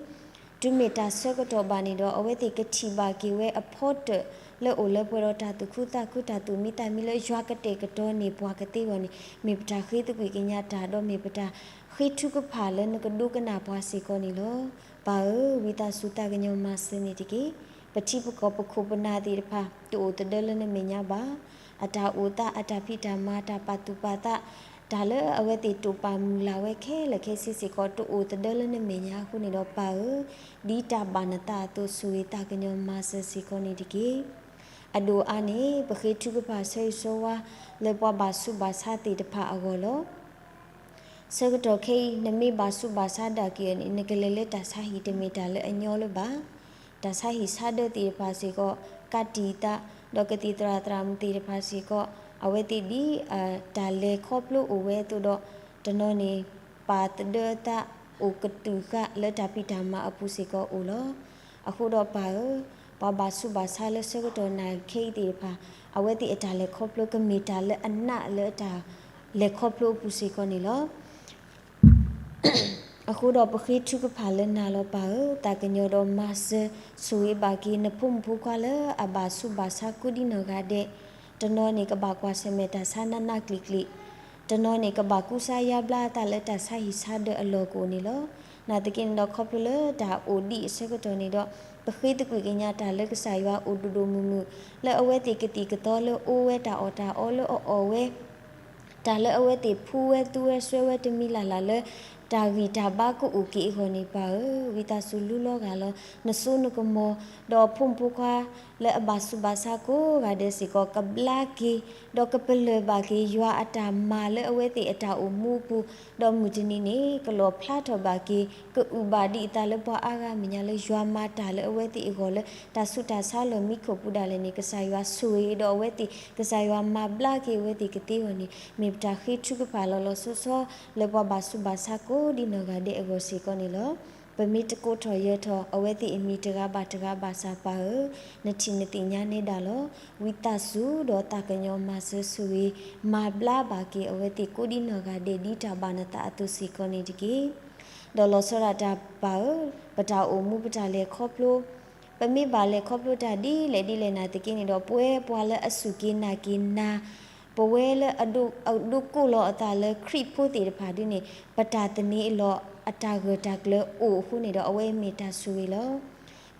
တုၤမ့ၢ်တၢ်ဆၢကတီၢ်ဘၣ်န့ၣ်ဒီး အဝဲသ့ၣ်ကထံၣ်ဘၣ်က့ၤဝဲအဖီတၢၣ်လၢအိၣ်လၢပှဲၤဒီးတၢ်သူၣ်ခုသးခု တၢ်သူၣ်မံသးမံလၢယွၤကတဲာ်ကတီၤန့ၢ်ပှၤကသ့အဂီၢ်န့ၣ် မ့ၢ်ပတၢ်ဃ့သကွံာ်ကညးတၢ် ဒီးမ့ၢ်ပတၢ်ဃ့ထုကဖၣ်လၢနကဒိကနၣ်ပှၤစ့ၢ်ကီးန့ၣ်လီၤ. ပၢ်ဧၢ, ဝံသးစူၤသးကညီၤမၤစၢၤန့ၣ်တက့ၢ်. ပထံပကီၢ်ပခိၣ်ပနၢ်သ့ၣ်တဖၣ် တအိၣ်သဒၢလၢနမဲာ်ညါဘၣ်. အတၢ်အိၣ်သး အတၢ်ဖံးတၢ်မၤ တၢ်ပာ်သူၣ်ပာ်သး တၢ်လၢအဝဲသ့ၣ်တိာ်ပာ်မုၢ်လၢ်ဝဲခဲလၢာ်ခဲဆ့စ့ၢ်ကီး တအိၣ်သဒၢလၢနမဲာ်ညါအဃိန့ၣ်ဒီး ပၢ်ဧၢ, ဒ်တၢ်ဘၣ်နသးအသိး ဆိၣ်ဂ့ၤသးကညီၤမၤစၢၤစ့ၢ်ကီးန့ၣ်တက့ၢ်. အဒိၣ်အါန့ၣ် ပဃ့ထုကဖၣ်ဆၢဂ့ၤဆၢဝါ လၢပှၤဘၣ်ဆူးဘၣ်ဆါသ့ၣ်တဖၣ်အဂီၢ်လီၤ. ဆၢကတီၢ်ခဲအံၤ နမ့ၢ်ဘၣ်ဆူးဘၣ်ဆါဒၣ်က့ၤအီၤန့ၣ် နကလဲၤလၢတၢ်ဆါဟံၣ်တမ့ၢ်တၢ်လၢအညီလၢၤဘၣ်. တၢ်ဆါဟံၣ်ဆါဒၢသ့ၣ်တဖၣ်စ့ၢ်ကီး ကးတံာ်သး ဒီးကသံၣ်သရၣ်သရၣ်မုၣ်သ့ၣ်တဖၣ်စ့ၢ်ကီး အဝဲသ့ၣ်ဒ် တၢ်လဲၤခီဖျိအိၣ်ဝဲအသိးဒီး တနီၤန့ၣ် ပာ်သဒၢသး အိၣ်ကတုာ်ဃာ်လၢတၢ်ဖံးတၢ်မၤအပူၤစ့ၢ်ကီးအိၣ်လီၤ. အဃိဒီးပၢ်ဧၢ, ပှၤဘၣ်ဆူးဘၣ်ဆါလၢဆၢကတီၢ်နၢ်ခဲအံၤသ့ၣ်တဖၣ် အဝဲသ့ၣ်အတၢ်လဲၤခီဖျိကမ့ၢ်တၢ်လၢအနးလၢတၢ်လဲၤခီဖျိအပူၤစ့ၢ်ကီးန့ၣ်လီၤ. အဃိဒီးပဃ့ထုကဖၣ်လၢနၤလီၤပၢ်ဧၢ, သးကညီၤဒီးမၤစၢၤ ဆိၣ်ဂ့ၤဘၣ်က့ၤနဖိမုၣ်ဖိခွါလၢအဘၣ်ဆူးဘၣ်ဆါကိးဒံနီၢ်ဂၤဒဲး, တနီၤန့ၣ်ကဘၣ်ကွၢ်ဆၢၣ်မဲာ်တၢ်ဆါနးနးကျံာ်ကျံာ်, တနီၤန့ၣ်ကဘၣ်ကူစါယါဘျါအသးလၢတၢ်ဆါဟံၣ်ဆါဒၢအလီၢ်ကအိၣ်န့ၣ်လီၤ. နာ်သက့န့ၣ်ဒီး ခီဖျိလၢတၢ်အိၣ်ဒံးအဆၢကတီၢ်န့ၣ်ဒီး ပဃ့သကွံာ်ကညးတၢ်လၢကစၢ်ယွၤအိၣ်ဒိၣ်ဒိၣ်မုၢ်မုၢ် လၢအဝဲသ့ၣ်ကသံၣ်ကသီလၢအအိၣ်ဝဲတၢ်အီၣ်တၢ်အီလၢအအီၣ်ဝဲ တၢ်လၢအဝဲသ့ၣ်ဖှူဝဲသူဝဲစွဲဝဲတမံၤလၢ်လၢ်လၢ တၢ်ဂံၢ်တၢ်ဘါကအိၣ်က့ၤအဂီၢ်န့ၣ် ပၢ်ဧၢ, ဝံသးစူၤလူလီၤဂာ်လီၤ နစိနကမီၤ ဒီးအဖိမုၣ်ဖိခွါ လၢအဘၣ်ဆူးဘၣ်ဆါကိးဂၤဒဲးစ့ၢ်ကီး ကဘျါက့ၤ ဒီးကပလၢၢ်ဘၣ်က့ၤ ယွၤအတၢ်မၤလၢအဝဲသ့ၣ်အတၢ်အိၣ်မူအပူၤ, ဒီးမုၢ်တနံၤန့ၣ် ကလီၣ်ဖျါထီၣ်ဘၣ်က့ၤ ကအုၣ်ဘၣ်ဒံးအသးလၢပှၤအါဂၤမဲာ်ညါလၢယွၤမၤတၢ်လၢအဝဲသ့ၣ်အဂီၢ်လၢ တၢ်ဆူးတၢ်ဆါလီၢ်မံခိၣ်ပူၤဒၣ်လဲာ်န့ၣ် ကစၢ်ယွၤဆိၣ်ဂ့ၤဒီးအဝဲသ့ၣ် ကစၢ်ယွၤမၤဘျါက့ၤအဝဲသ့ၣ်ကသ့အဂီၢ်န့ၣ် မ့ၢ်ပတၢ်ဃ့ထုကဖၣ်လီၤလီၤဆီဆီ လၢပှၤဘၣ်ဆူးဘၣ်ဆါကိးဒံနီၢ်ဂၤဒဲးအဂီၢ်စ့ၢ်ကီးန့ၣ်လီၤ. ပမ့ၢ်တကိးထီၣ်ယၢၤထီၣ်အဝဲသ့ၣ်အမံၤတဂၤဘၣ်တဂၤဘၣ်ဆၣ်ပၢ်ဧၢ, နထံၣ်နသ့ၣ်ညါနဲဒၣ်လီၤ. ဝံသးစူၤဒီးသးကညီၤမၤစၢၤဆိၣ်ဂ့ၤ မၤဘျါဘၣ်က့ၤအဝဲသ့ၣ်ကိးဒံနီၢ်ဂၤဒဲး ဒ်တၢ်ဘၣ်နသးအသိးစ့ၢ်ကီးန့ၣ်တက့ၢ်. ဒီးလီၤဆီဒၣ်တၢ်ပၢ်ဧၢ, ပတၢ်အိၣ်မူပတၢ်လဲၤခီဖျိ ပမ့ၢ်ဘၣ်လဲၤခီဖျိတၢ်ဒ်လဲၣ်ဒ်လဲၣ်နာ်သက့န့ၣ်ဒီး ပဝဲပှၤလၢအစူၢ်က့ၤနာ်က့ၤနၤ ပဝဲလၢအဒိ အဒိကိၣ်လီၤအသးလၢခရံာ်ဖိသ့ၣ်တဖၣ်ဒုန့ၣ် ပတၢ်သန့ၤအလီၢ်အတၢ်ဂၢၢ်တၢ်ကျၢၤအိၣ်အဃိန့ၣ်ဒီး အဝဲအံၤမ့ၢ်တၢ်ဆိၣ်ဂ့ၤလီၤ.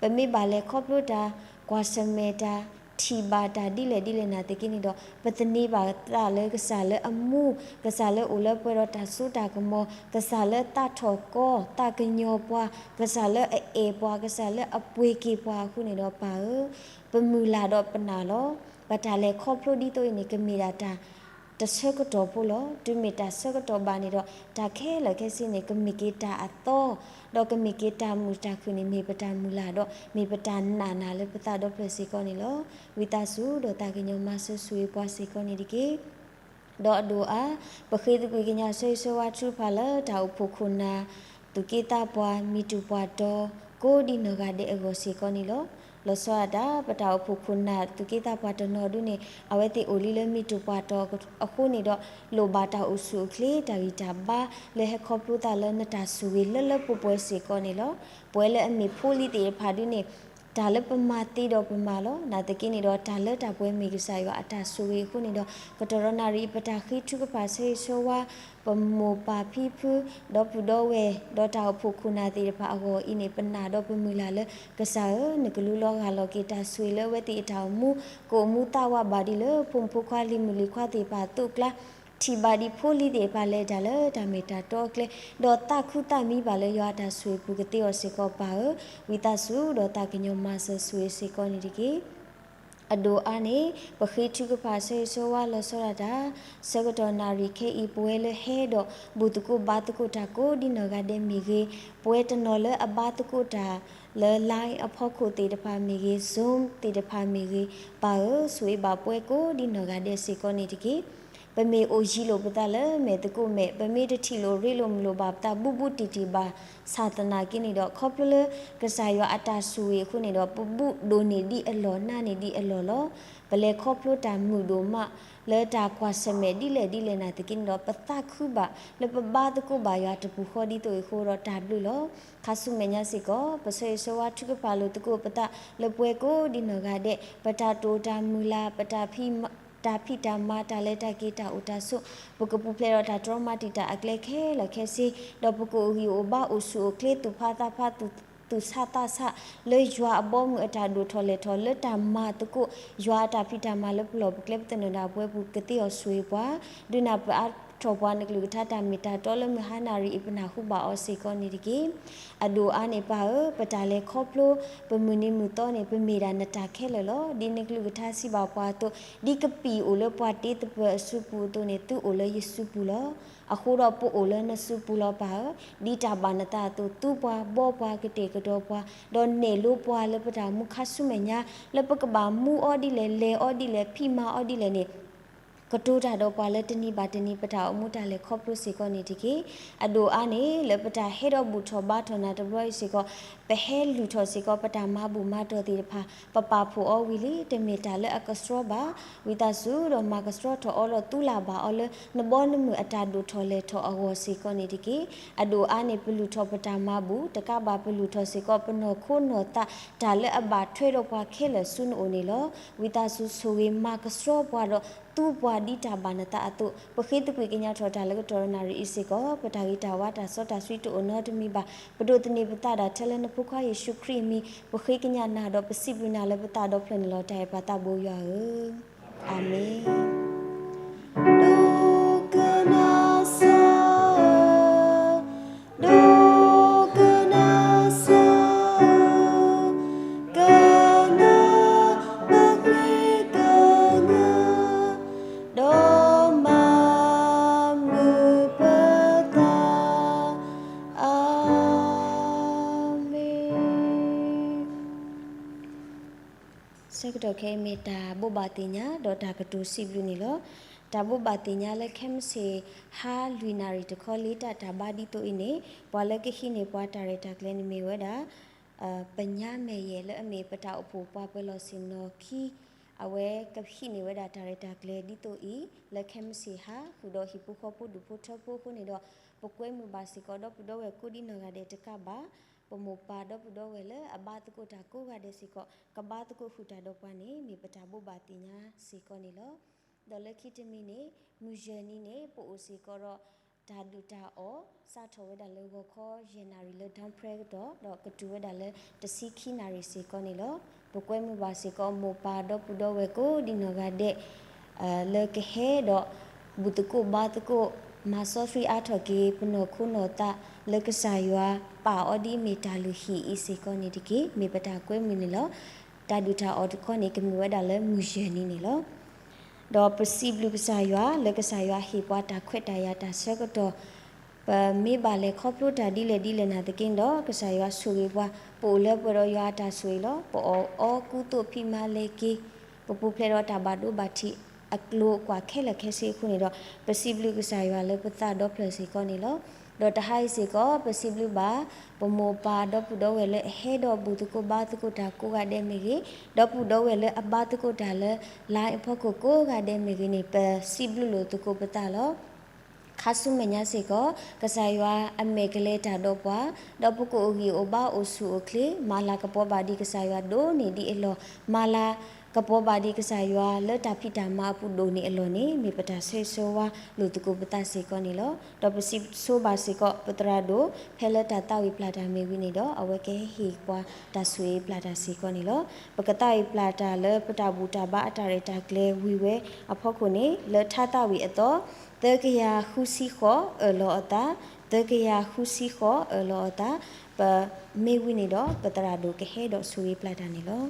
ပမ့ၢ်ဘၣ်လဲၤခီဖျိတၢ်ကွၢ်ဆၢၣ်မဲာ်တၢ် ထံၣ်ဘၣ်တၢ်ဒ်လဲၣ်ဒ်လဲၣ်နာ်သက့န့ၣ်ဒီး ပသန့ၤဘၣ်သးလၢကစၢ်လၢအမူ, ကစၢ်လၢအိၣ်လၢပှဲၤဒီးတၢ်စိတၢ်ကမီၤ, ကစၢ်လၢသးထီၣ်ကီ သးကညီၤပှၤ, ကစၢ်လၢအအဲၣ်ပှၤ, ကစၢ်လၢအပှ့ၤက့ၤပှၤအဃိန့ၣ်ဒီးပၢ်ဧၢ, ပမုၢ်လၢ်ဒီးပနာ်လီၤ. ပတၢ်လဲၤခီဖျိဒ်သိးအံၤန့ၣ် ကမ့ၢ်ဒၣ်တၢ် တဆၢကတီၢ်ဖိလီၤ. တုၤမ့ၢ်တၢ်ဆၢကတီၢ်ဘၣ်န့ၣ်ဒီး တၢ်ခဲလၢာ်ခဲဆ့န့ၣ် ကမ့ၢ်က့ၤတၢ်အသီ, ဒီးကမ့ၢ်က့ၤတၢ်မုာ်တၢ်ခုၣ်န့ၣ် မ့ၢ်ပတၢ်မုၢ်လၢ်ဒီး မ့ၢ်ပတၢ်နာ်နၤလၢပသးဒီဖျၢၣ်စ့ၢ်ကီးန့ၣ်လီၤ. ဝံသးစူၤဒီးသးကညီၤမၤစၢၤဆိၣ်ဂ့ၤပှၤစ့ၢ်ကီးန့ၣ်တက့ၢ်. ဒီးအဒိၣ်အါ, ပဃ့သကွံၢ်ကညးဆၢဂ့ၤဆၢဝါထုကဖၣ်လၢတၢ်အိၣ်ဖှိၣ်ခိၣ်နၢ် သူၣ်က့သးပှၢ် မံၤတူၢ်ပှၢ်တီၤ ကိးဒံနီၢ်ဂၤဒဲးအဂီၢ်စ့ၢ်ကီးန့ၣ်လီၤ. လီၤဆီဒၣ်တၢ် ပတၢ်အိၣ်ဖှိၣ်ခိၣ်နၢ်သူၣ်က့သးပှၢ်တနီၤဒုန့ၣ် အဝဲသ့ၣ်အိၣ်လံလၢမံၤတူၢ်ပှၢ်တီၤအဃိန့ၣ်ဒီး လိၣ်ဘၣ်တၢ်အိၣ်ဆူၣ်အိၣ်ချ့ တၢ်ဂံၢ်တၢ်ဘါလၢဟဲခီဖျိသးလၢနတၢ်ဆိၣ်ဂ့ၤလၢလၢပှဲၤပှဲၤစ့ၢ်ကီးန့ၣ်လီၤ. ပဝဲလၢအမ့ၢ်ဖိလံၤသ့ၣ်တဖၣ်ဒုန့ၣ် တၢ်လၢပမၤသ့ဒီးပမၤလီၤ. နာ်သက့န့ၣ်ဒီး တၢ်လၢတၢ်ပှဲၤမ့ၢ်ကစၢ်ယွၤအတၢ်ဆိၣ်ဂ့ၤအဃိန့ၣ်ဒီး ကတီၢ်ဒီးနၣ်ရံၣ်အံၤ ပတၢ်ဃ့ထုကဖၣ်ဆၢဂ့ၤဆၢဝါ ပမိၢ်ပၢ်ဖံဖု ဒီပုၢ်ဒီဝဲၢ် ဒီးတၢ်အိၣ်ဖှိၣ်ခိၣ်နၢ်သ့ၣ်တဖၣ်အဂီၢ်အံၤန့ၣ် ပနာ်ဒီးပမုၢ်လၢ်လၢ ကစၢ်ဧၢ နကလူလီၤဂၢ်လီၤက့ၤတၢ်ဆိၣ်ဂ့ၤလၢအဝဲသ့ၣ်အတၢ်အိၣ်မူ ကအိၣ်မူသးဝးဘၣ်ဒ်လၢ ဖိမုၣ်ဖိခွါလံၤမုၣ်လံၤခွါသ့ၣ်တဖၣ်အသိးအကျါ ထံၣ်ဘၣ်ဒံးဖိလံၤသ့ၣ်တဖၣ်လဲၤတၢ်လၢတၢ်မ့ၢ်တၢ်တီအကျဲ ဒီးသးခုသးမံဘၣ်လၢယွၤအတၢ်ဆိၣ်ဂ့ၤပူၤကသ့အီၤစ့ၢ်ကီးပၢ်ဧၢ, ဝံသးစူၤဒီးသးကညီၤမၤစၢၤဆိၣ်ဂ့ၤစ့ၢ်ကီးန့ၣ်တက့ၢ်. အဒိၣ်အါန့ၣ် ပဃ့ထုကဖၣ်ဆၢဂ့ၤဆၢဝါလီၤဆီဒၣ်တၢ် ဆၢကတီၢ်နၣ်ရံၣ်ခဲအံၤ ပဝဲလၢဟဲဒီး ဘူၣ်သကိးဘါသကိးတၢ်ကိးဒ်နီၢ်ဂၤဒဲးမ့ၢ်ဂ့ၤ, ပဝဲတနီၤလၢအဘါသကိးတၢ်လၢ line အဖီခိၣ်သ့ၣ်တဖၣ်မ့ၢ်ဂ့ၤ, Zoom သ့ၣ်တဖၣ်မ့ၢ်ဂ့ၤ, ပၢ်ဧၢ ဆိၣ်ဂ့ၤဘၣ်ပှၤကိးဒ်နီၢ်ဂၤဒဲးစ့ၢ်ကီးန့ၣ်တက့ၢ်. ပမ့ၢ်အိၣ်ယံၤလိာ်ပသးလၢမဲာ်သကိးမဲာ်, ပမ့ၢ်တထံၣ်လိာ်ရ့လိာ်မုာ်လိာ်ဘၣ်ပသးဘူးဘူးတံၢ်တံၢ်ဘၣ်ဆၣ်သနာ်က့န့ၣ်ဒီး ခီဖျိလၢကစၢ်ယွၤအတၢ်ဆိၣ်ဂ့ၤအဃိန့ၣ်ဒီး ပဘူးဒိၣ်န့ၢ်ဒံးအလီၢ် နးန့ၢ်ဒံးအလီၢ်လီၤ. ပလဲၤခီဖျိတၢ်မုာ်ဒိၣ်မးလၢတၢ်ကွၢ်ဆၢၣ်မဲာ်ဒ်လဲၣ်ဒ်လဲၣ်နာ်သက့န့ၣ်ဒီး ပသးခုဘၣ်လၢပဘါသကိးဘၣ်ယွၤတပူၤဃီဒ်သိးအံၤအဃိဒီးတၢ်ဘျုးလီၤ. ခါဆူမဲာ်ညါစ့ၢ်ကီး ပဆၢဂ့ၤဆၢဝါထုကဖၣ်လိာ်သကိးပသးလၢပှဲၤကိးဒ်နီၢ်ဂၤဒဲး, ပတၢ်တိာ်တၢ်မုၢ်လၢ်, ပတၢ်ဖံး တၢ်ဖံးတၢ်မၤ တၢ်လဲၤတၢ်က့ၤ တၢ်အိၣ်တၢ်ဆိး, ပကပူၤဖျဲးဒီးတၢ်တြီမၤတံာ်တာ်အကျဲခဲလၢာ်ခဲဆ့, ဒီးပကအိၣ်ဂံၢ်အိၣ်ဘါအိၣ်ဆူၣ်အိၣ်ချ့ သူၣ်ဖးသးဖး သူၣ်ဆးသးဆး လၢယွၤအဘီအမုၢ်အတၢ်ဒိၣ်ထီၣ်လဲၢ်ထီၣ် လၢတၢ်မၤသကိး ယွၤအတၢ်ဖံးတၢ်မၤလၢပလီၢ်ပကျဲပသနၢၣ်ဒၣ်ပှဲၤပူၤကသ့အီၤဆိၣ်ဂ့ၤပှၤ, ဒုးနၢ်ပၢၢ်အါထီၣ်ပှၤနကလုၢ်ကထါတၢ်မ့ၢ်တၢ်တီလၢမုၢ်ဟါနၣ်ရံၣ်အံၤ ပနၢ်ဟူဘၣ်အီၤစ့ၢ်ကီးန့ၣ်တက့ၢ်. အဒိၣ်အါန့ၣ်ပၢ်ဧၢ, ပတၢ်လဲၤခီဖျိ ပမုၢ်နံၤမုၢ်သီန့ၣ် ပမ့ၢ်ဒၣ်နတၢ်ခဲလၢာ်လီၤ. ဒ်နကလုၢ်ကထါစံးဘၣ်ပှၤအသိး, ဒ်ကပံာ်အိၣ်လၢပှၤတ့သပၢၤအစုပူၤအသိးန့ၣ် သုအိၣ်လၢယစုပူၤလီၤ. အဃိဒီးပအိၣ်လၢနစုပူၤလီၤပၢ်ဧၢ, ဒ်တၢ်ဘၣ်နသးအသိး သူပှၤဘီပှၤကတဲာ်ကတီၤပှၤ, ဒီးနဲၣ်လိပှၤလၢပတၢ်အိၣ်မူခါဆူမဲာ်ညါ လၢပကဘၣ်မူအီၤဒ်လဲၣ် လဲၤအီၤဒ်လဲၣ် ဖံးမၤအီၤဒ်လဲၣ်န့ၣ် ကတိၤတၢ်ဒီးပှၤလၢတနံၤဘၣ်တနံၤ ပတၢ်အိၣ်မူတၢ်လဲၤခီဖျိစ့ၢ်ကီးန့ၣ်တက့ၢ်. အဒိၣ်အါန့ၣ် လၢပတၢ်ဟဲဒီးဘူၣ်ထီၣ်ဘါထီၣ်နၤတဘျီအံၤစ့ၢ်ကီး ပဟဲလုၢ်ထီၣ်စ့ၢ်ကီး ပတၢ်မၤဘူၣ်မၤတီၢ်သ့ၣ်တဖၣ် ပပာ်ဖှိၣ်အီၤဝံၤလံ တမ့ၢ်တၢ်လၢအကဆှီဘၣ်. ဝံသးစူၤဒီးမၤကဆှီထီၣ်အီၤဒီးသူလၢ်ဘၣ်အီၤလၢ နဘီနမုၢ်အတၢ်ဒိၣ်ထီၣ်လဲၢ်ထီၣ်အဂီၢ်စ့ၢ်ကီးန့ၣ်တက့ၢ်. အဒိၣ်အါန့ၣ် ပလုၢ်ထီၣ်ပတၢ်မၤဘူၣ် တကးဘၣ်ပလုၢ်ထီၣ်စ့ၢ်ကီး ပနီၢ်ခိနီၢ်သး တၢ်လၢအဘၣ်ထွဲဒီးပှၤခဲလၢာ်ဆူနအိၣ်န့ၣ်လီၤ. ဝံသးစူၤဆိၣ်ဂ့ၤမၤကဆှီပှၤဒီး သူပှၤဒ်တၢ်ဘၣ်နသးအသိး ပဃ့သကွံာ်ကညးထီၣ်တၢ်လၢကတီၢ်နၣ်ရံၣ်အံၤစ့ၢ်ကီး ပတၢ်ဂ့ၤတၢ်ဝါတၢ်စီတၢ်ဆှံတအိၣ်နီတမံၤဘၣ်. ပဒိးသန့ၤပသးဒၣ်ထဲလၢနဖိခွါယ့ၣ်ၡူးခရံာ်အမံၤ ပဃ့ကညးနၤဒီးပစံးဘျုးနၤလၢပသးဒီဖျၢၣ်န့ၣ်လီၤ. တၢ်အဲၣ်ပၢ်သးဘိယွၤဧၢ, အၤမ့ၣ်. ဒိကနၣ်စၢၤ ဒိကနၣ်စၢၤ ကနၣ်ပဃ့ကညး ဒီးမၤမုာ်ပသး, အၤမ့ၣ်. ဆၢကတီၢ်ခဲအံၤမ့ၢ်တၢ်ဘိးဘၣ်သ့ၣ်ညါ ဒီးတၢ်ကတိၤစံးဘျုးန့ၣ်လီၤ. တၢ်ဘိးဘၣ်သ့ၣ်ညါလၢခဲမုၢ်ဆ့ၣ် ဟါလွံၢ်နၣ်ရံၣ်တခီ လ့တၢ်တၢ်ဘါဒ်သိးအံၤန့ၣ် ပှၤလၢကဟံးန့ၢ်ပှၤတၢ်ရဲၣ်တၢ်ကျဲၤန့ၣ်မ့ၢ်ဝဲဒၣ် ပညါမဲာ်ယဲၢ် လၢအမ့ၢ်ပတၢ်အိၣ်ဖှိၣ်ပှၤပၢၤလီၢ်ဆ့ၣ်နီၤခံ အဝဲကဟံးန့ၢ်ဝဲဒၣ်တၢ်ရဲၣ်တၢ်ကျဲၤဒ်သိးအံၤ လၢခဲမုၢ်ဆ့ၣ်ဟါ ဃုာ်ဒီးဟံၣ်ဖိဃီဖိဒူၣ်ဖိထၢဖိအဃိန့ၣ်ဒီး ပကွဲမုာ်ဘၣ်စ့ၢ်ကီးဒီပုၢ်ဒီဝဲၢ်ကိးဒ်နီၢ်ဂၤဒဲးတကးဘၣ် ပမိၢ်ပၢ်ဒီပုၢ်ဒီဝဲၢ်လၢအဘါသကိးတၢ်ကိးဂၤဒဲးစ့ၢ်ကီး ကဘါသကိးဃုာ်တၢ်ဒီးပှၤန့ၣ် မ့ၢ်ပတၢ်ဘိးဘၣ်သ့ၣ်ညါစ့ၢ်ကီးန့ၣ်လီၤ. ဒီးလၢခံတမံၤန့ၣ် မုၢ်ယဲၢ်နံၤန့ၣ် ပအိၣ်စ့ၢ်ကီးဒီး တၢ်ဒုၣ်တၢ်အီၣ် စးထီၣ်ဝဲဒၣ်လၢဂီၤခီယဲၢ်နၣ်ရံၣ်လၢ dawn prayer ကတီၢ် ဒီးကတုၤဝဲဒၣ်လၢတဆံခံနၣ်ရံၣ်စ့ၢ်ကီးန့ၣ်လီၤ. ပကွဲမုာ်ဘၣ်စ့ၢ်ကီး မိၢ်ပၢ်ဒီပုၢ်ဒီဝဲၢ်ကိးဒံနီၢ်ဂၤဒဲး လၢကဟဲဒီး ဘူၣ်သကိးဘါသကိး မၤစီဆှံအါထီၣ်က့ၤ ပနီၢ်ခိနီၢ်သး လၢကစၢ်ယွၤပာ်အီၤဒ်အမ့ၢ်တၢ်လုၢ်ဟံၣ်အံၤစ့ၢ်ကီးန့ၣ်တက့ၢ်. မ့ၢ်ပတၢ်ကွဲမုာ်န့ၣ်လီၤ. တၢ်ဒုၣ်တၢ်အီၣ်တခီန့ၣ် ကမ့ၢ်ဝဲဒၣ်လၢမုၢ်ယဲၢ်နံၤန့ၣ်လီၤ. ဒီးပစံးဘျုးကစၢ်ယွၤ လၢကစၢ်ယွၤဟ့ၣ်ပှၤတၢ်ခွဲးတၢ်ယာ်တၢ်ဆၢကတီၢ် ပမ့ၢ်ဘၣ်လဲၤခီဖျိတၢ်ဒ်လဲၣ်ဒ်လဲၣ်နာ်သက့ဒီး ကစၢ်ယွၤဆိၣ်ဂ့ၤပှၤ ပအိၣ်လၢပှဲၤဒီးယွၤအတၢ်ဆိၣ်ဂ့ၤလီၤ. ပအီၣ်အီကူသိးဖံးမၤလဲၤက့ၤ ပပူၤဖျဲးဒီးတၢ်ဘၣ်ဒိဘၣ်ထံးအကျိၤအကွာ်ခဲလၢာ်ခဲဆ့အဃိန့ၣ်ဒီး ပစံးဘျုးကစၢ်ယွၤလၢပသးဒီဖျၢၣ်စ့ၢ်ကီးန့ၣ်လီၤ. ဒီးတဟါအံၤစ့ၢ်ကီး ပစံးဘျုးဘၣ် ပမိၢ်ပၢ်ဒီပုၢ်ဒီဝဲၢ်လၢအဟဲဒီးဘူၣ်သကိးဘါသကိးတၢ်ကိးဂၤဒဲးမ့ၢ်ဂ့ၤ, ဒီပုၢ်ဒီဝဲၢ်လၢအဘါသကိးတၢ်လၢ line အဖီခိၣ်ကိးဂၤဒဲးမ့ၢ်ဂ့ၤန့ၣ် ပစံးဘျုးလိာ်သကိးပသးလီၤ. ခါဆူမဲာ်ညါစ့ၢ်ကီး ကစၢ်ယွၤအမဲာ်ကလဲၤတၢ်ဒီးပှၤ, ဒီးပကအိၣ်ဂံၢ်အိၣ်ဘါအိၣ်ဆူၣ်အိၣ်ချ့ မၤလၤကပီၤဘၣ်ဒံးကစၢ်ယွၤဒိၣ်န့ၢ်ဒံးအလီၢ်, မၤလၤကပီၤဘၣ်ဒံးကစၢ်ယွၤလၢတၢ်ဖံးတၢ်မၤအပူၤဒိၣ်န့ၢ်အလီၢ်န့ၣ် မ့ၢ်ပတၢ်ဆၢဂ့ၤဆၢဝါလိာ်သကိးပသးစ့ၢ်ကီးန့ၣ်လီၤ. ဒီးပစံးဆိဘၣ်စ့ၢ်ကီး ပသရၣ်ဒိၣ် ဖဲလၢတၢ်သးဝံၣ်ပျၢ်တၢ်မ့ၢ်ဝံၤန့ၣ်ဒီး အဝဲကဟ့ၣ်ပှၤတၢ်ဆိၣ်ဂ့ၤပျၢ်တၢ်စ့ၢ်ကီးန့ၣ်လီၤ. ပကသးဝံၣ်ပျၢ်တၢ်လၢပတၢ်ဘူၣ်တၢ်ဘါအတၢ်ရဲၣ်တၢ်ကျဲၤဝံၤဝဲအဖီခိၣ်န့ၣ် လၢထါသးဝံၣ်အသီ သၢကယၤဃုဆံဃိးအၢၣ်လီၤအသး, သၢကယၤဃုဆံဃိးအၢၣ်လီၤအသး, ပမ့ၢ်ဝံၤန့ၣ်ဒီး ပသရၣ်ဒိၣ်ကဟဲဒီးဆိၣ်ဂ့ၤပျၢ်တၢ်န့ၣ်လီၤ.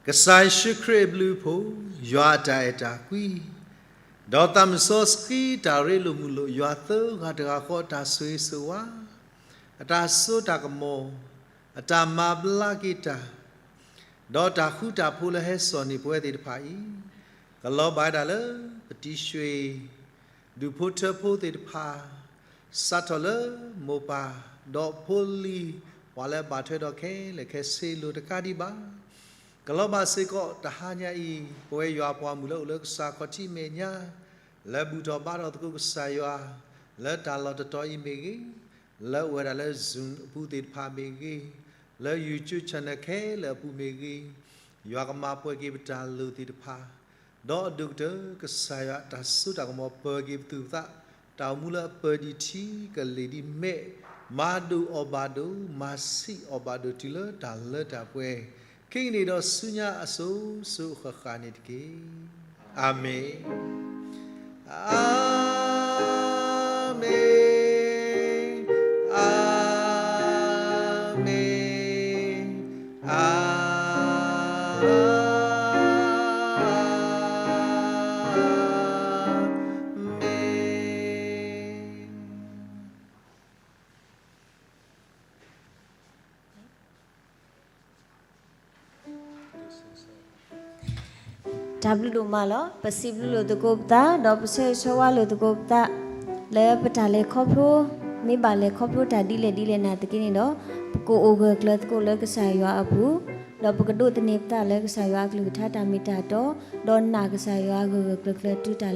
ကစၢ်ယ့ၣ်ၡူးခရံာ်အဘျုးအဖှိၣ်, ယွၤအတၢ်အဲၣ်တၢ်ကွံ, ဒီးသးစီဆှံတၢ်ရ့လိာ်မုာ်လိာ် ယွၤသၢဂၤတဂၤဃီအတၢ်ဆိၣ်ဂ့ၤဆိၣ်ဝါ, အတၢ်စိတၢ်ကမီၤ, အတၢ်မၤဘျါက့ၤတၢ်, ဒီးတၢ်ဃူတၢ်ဖိးလၢဟဲစိာ်န့ၢ်ပဝဲသ့ၣ်တဖၣ်အံၤ, ကလီၤဘၣ်ဝဲဒၣ်လၢပတံၤရွ့ၣ် ဒူၣ်ဖိထၢဖိသ့ၣ်တဖၣ်, စးထီၣ်လၢမိၢ်ပၢ်, ဒီးဖိလံၤ, ပှၤလၢအဘၣ်ထွဲဒီးခဲလၢာ်ခဲဆ့လိၤတကးဒံးဘၣ်, ကလီၤဘၣ်စ့ၢ်ကီးတဟါညါအံၤ ပဝဲယွၤပှၤမုၣ်လၢအိၣ်လၢကစၢ်ခီၣ်ထံးမဲာ်ညါ, လၢဘူၣ်ထီၣ်ဘါထီၣ်သကိးကစၢ်ယွၤ, လၢတၢ်လီၢ်တတီၤအံၤမ့ၢ်ဂ့ၤ, လၢအိၣ်ဝဲဒၣ်လၢ Zoom အပူၤသ့ၣ်တဖၣ်မ့ၢ်ဂ့ၤ, လၢ YouTube channel ခဲလၢာ်အပူၤမ့ၢ်ဂ့ၤ, ယွၤကမၤပှဲၤက့ၤပတၢ်လိၣ်သ့ၣ်တဖၣ်, ဒီးအဒိၣ်ကတၢၢ်ကစၢ်ယွၤတၢ်စိတၢ်ကမီၤပၢၤက့ၤပသူၣ်ပသး, တၢ်အိၣ်မူလၢအပၢၤဒံးထံကလ့ၤဒံးမဲာ်, မၤဒိၣ်အီၣ်ဘၣ်ဒိၣ်, မၤဆံးအီၣ်ဘၣ်ဒိၣ်တုၤလၢတၢ်လၢတၢ်ပှဲၤ, ခဲကနံၣ်ဒီးဆူညါအစိၤစိၤအဃၣ်ဃၣ်န့ၣ်တက့ၢ်. အၤမ့ၣ်, အၤမ့ၣ်, အၤမ့ၣ်, အၤမ့ၣ်. တၢ်ဘျုးဒိၣ်မးလီၤ. ပစံးဘျုးလိာ်သကိးပသး, ဒီးပဆၢဂ့ၤဆၢဝါလိာ်သကိးပသး, လၢပတၢ်လဲၤခီဖျိ, မ့ၢ်ဘၣ်လဲၤခီဖျိတၢ်ဒ်လဲၣ်ဒ်လဲၣ်နာ်သက့န့ၣ်ဒီး, ပကအိၣ်ဂၢၢ်ကျၢၤသကိးလၢကစၢ်ယွၤအပူၤ, ဒီးပကဒိးသန့ၤပသးလၢကစၢ်ယွၤအကလုၢ်ကထါတၢ်မ့ၢ်တၢ်တီ, ဒီးနာ်ကစၢ်ယွၤဂၢၢ်ဂၢၢ်ကျၢၤကျၢၤတုၤတၢ်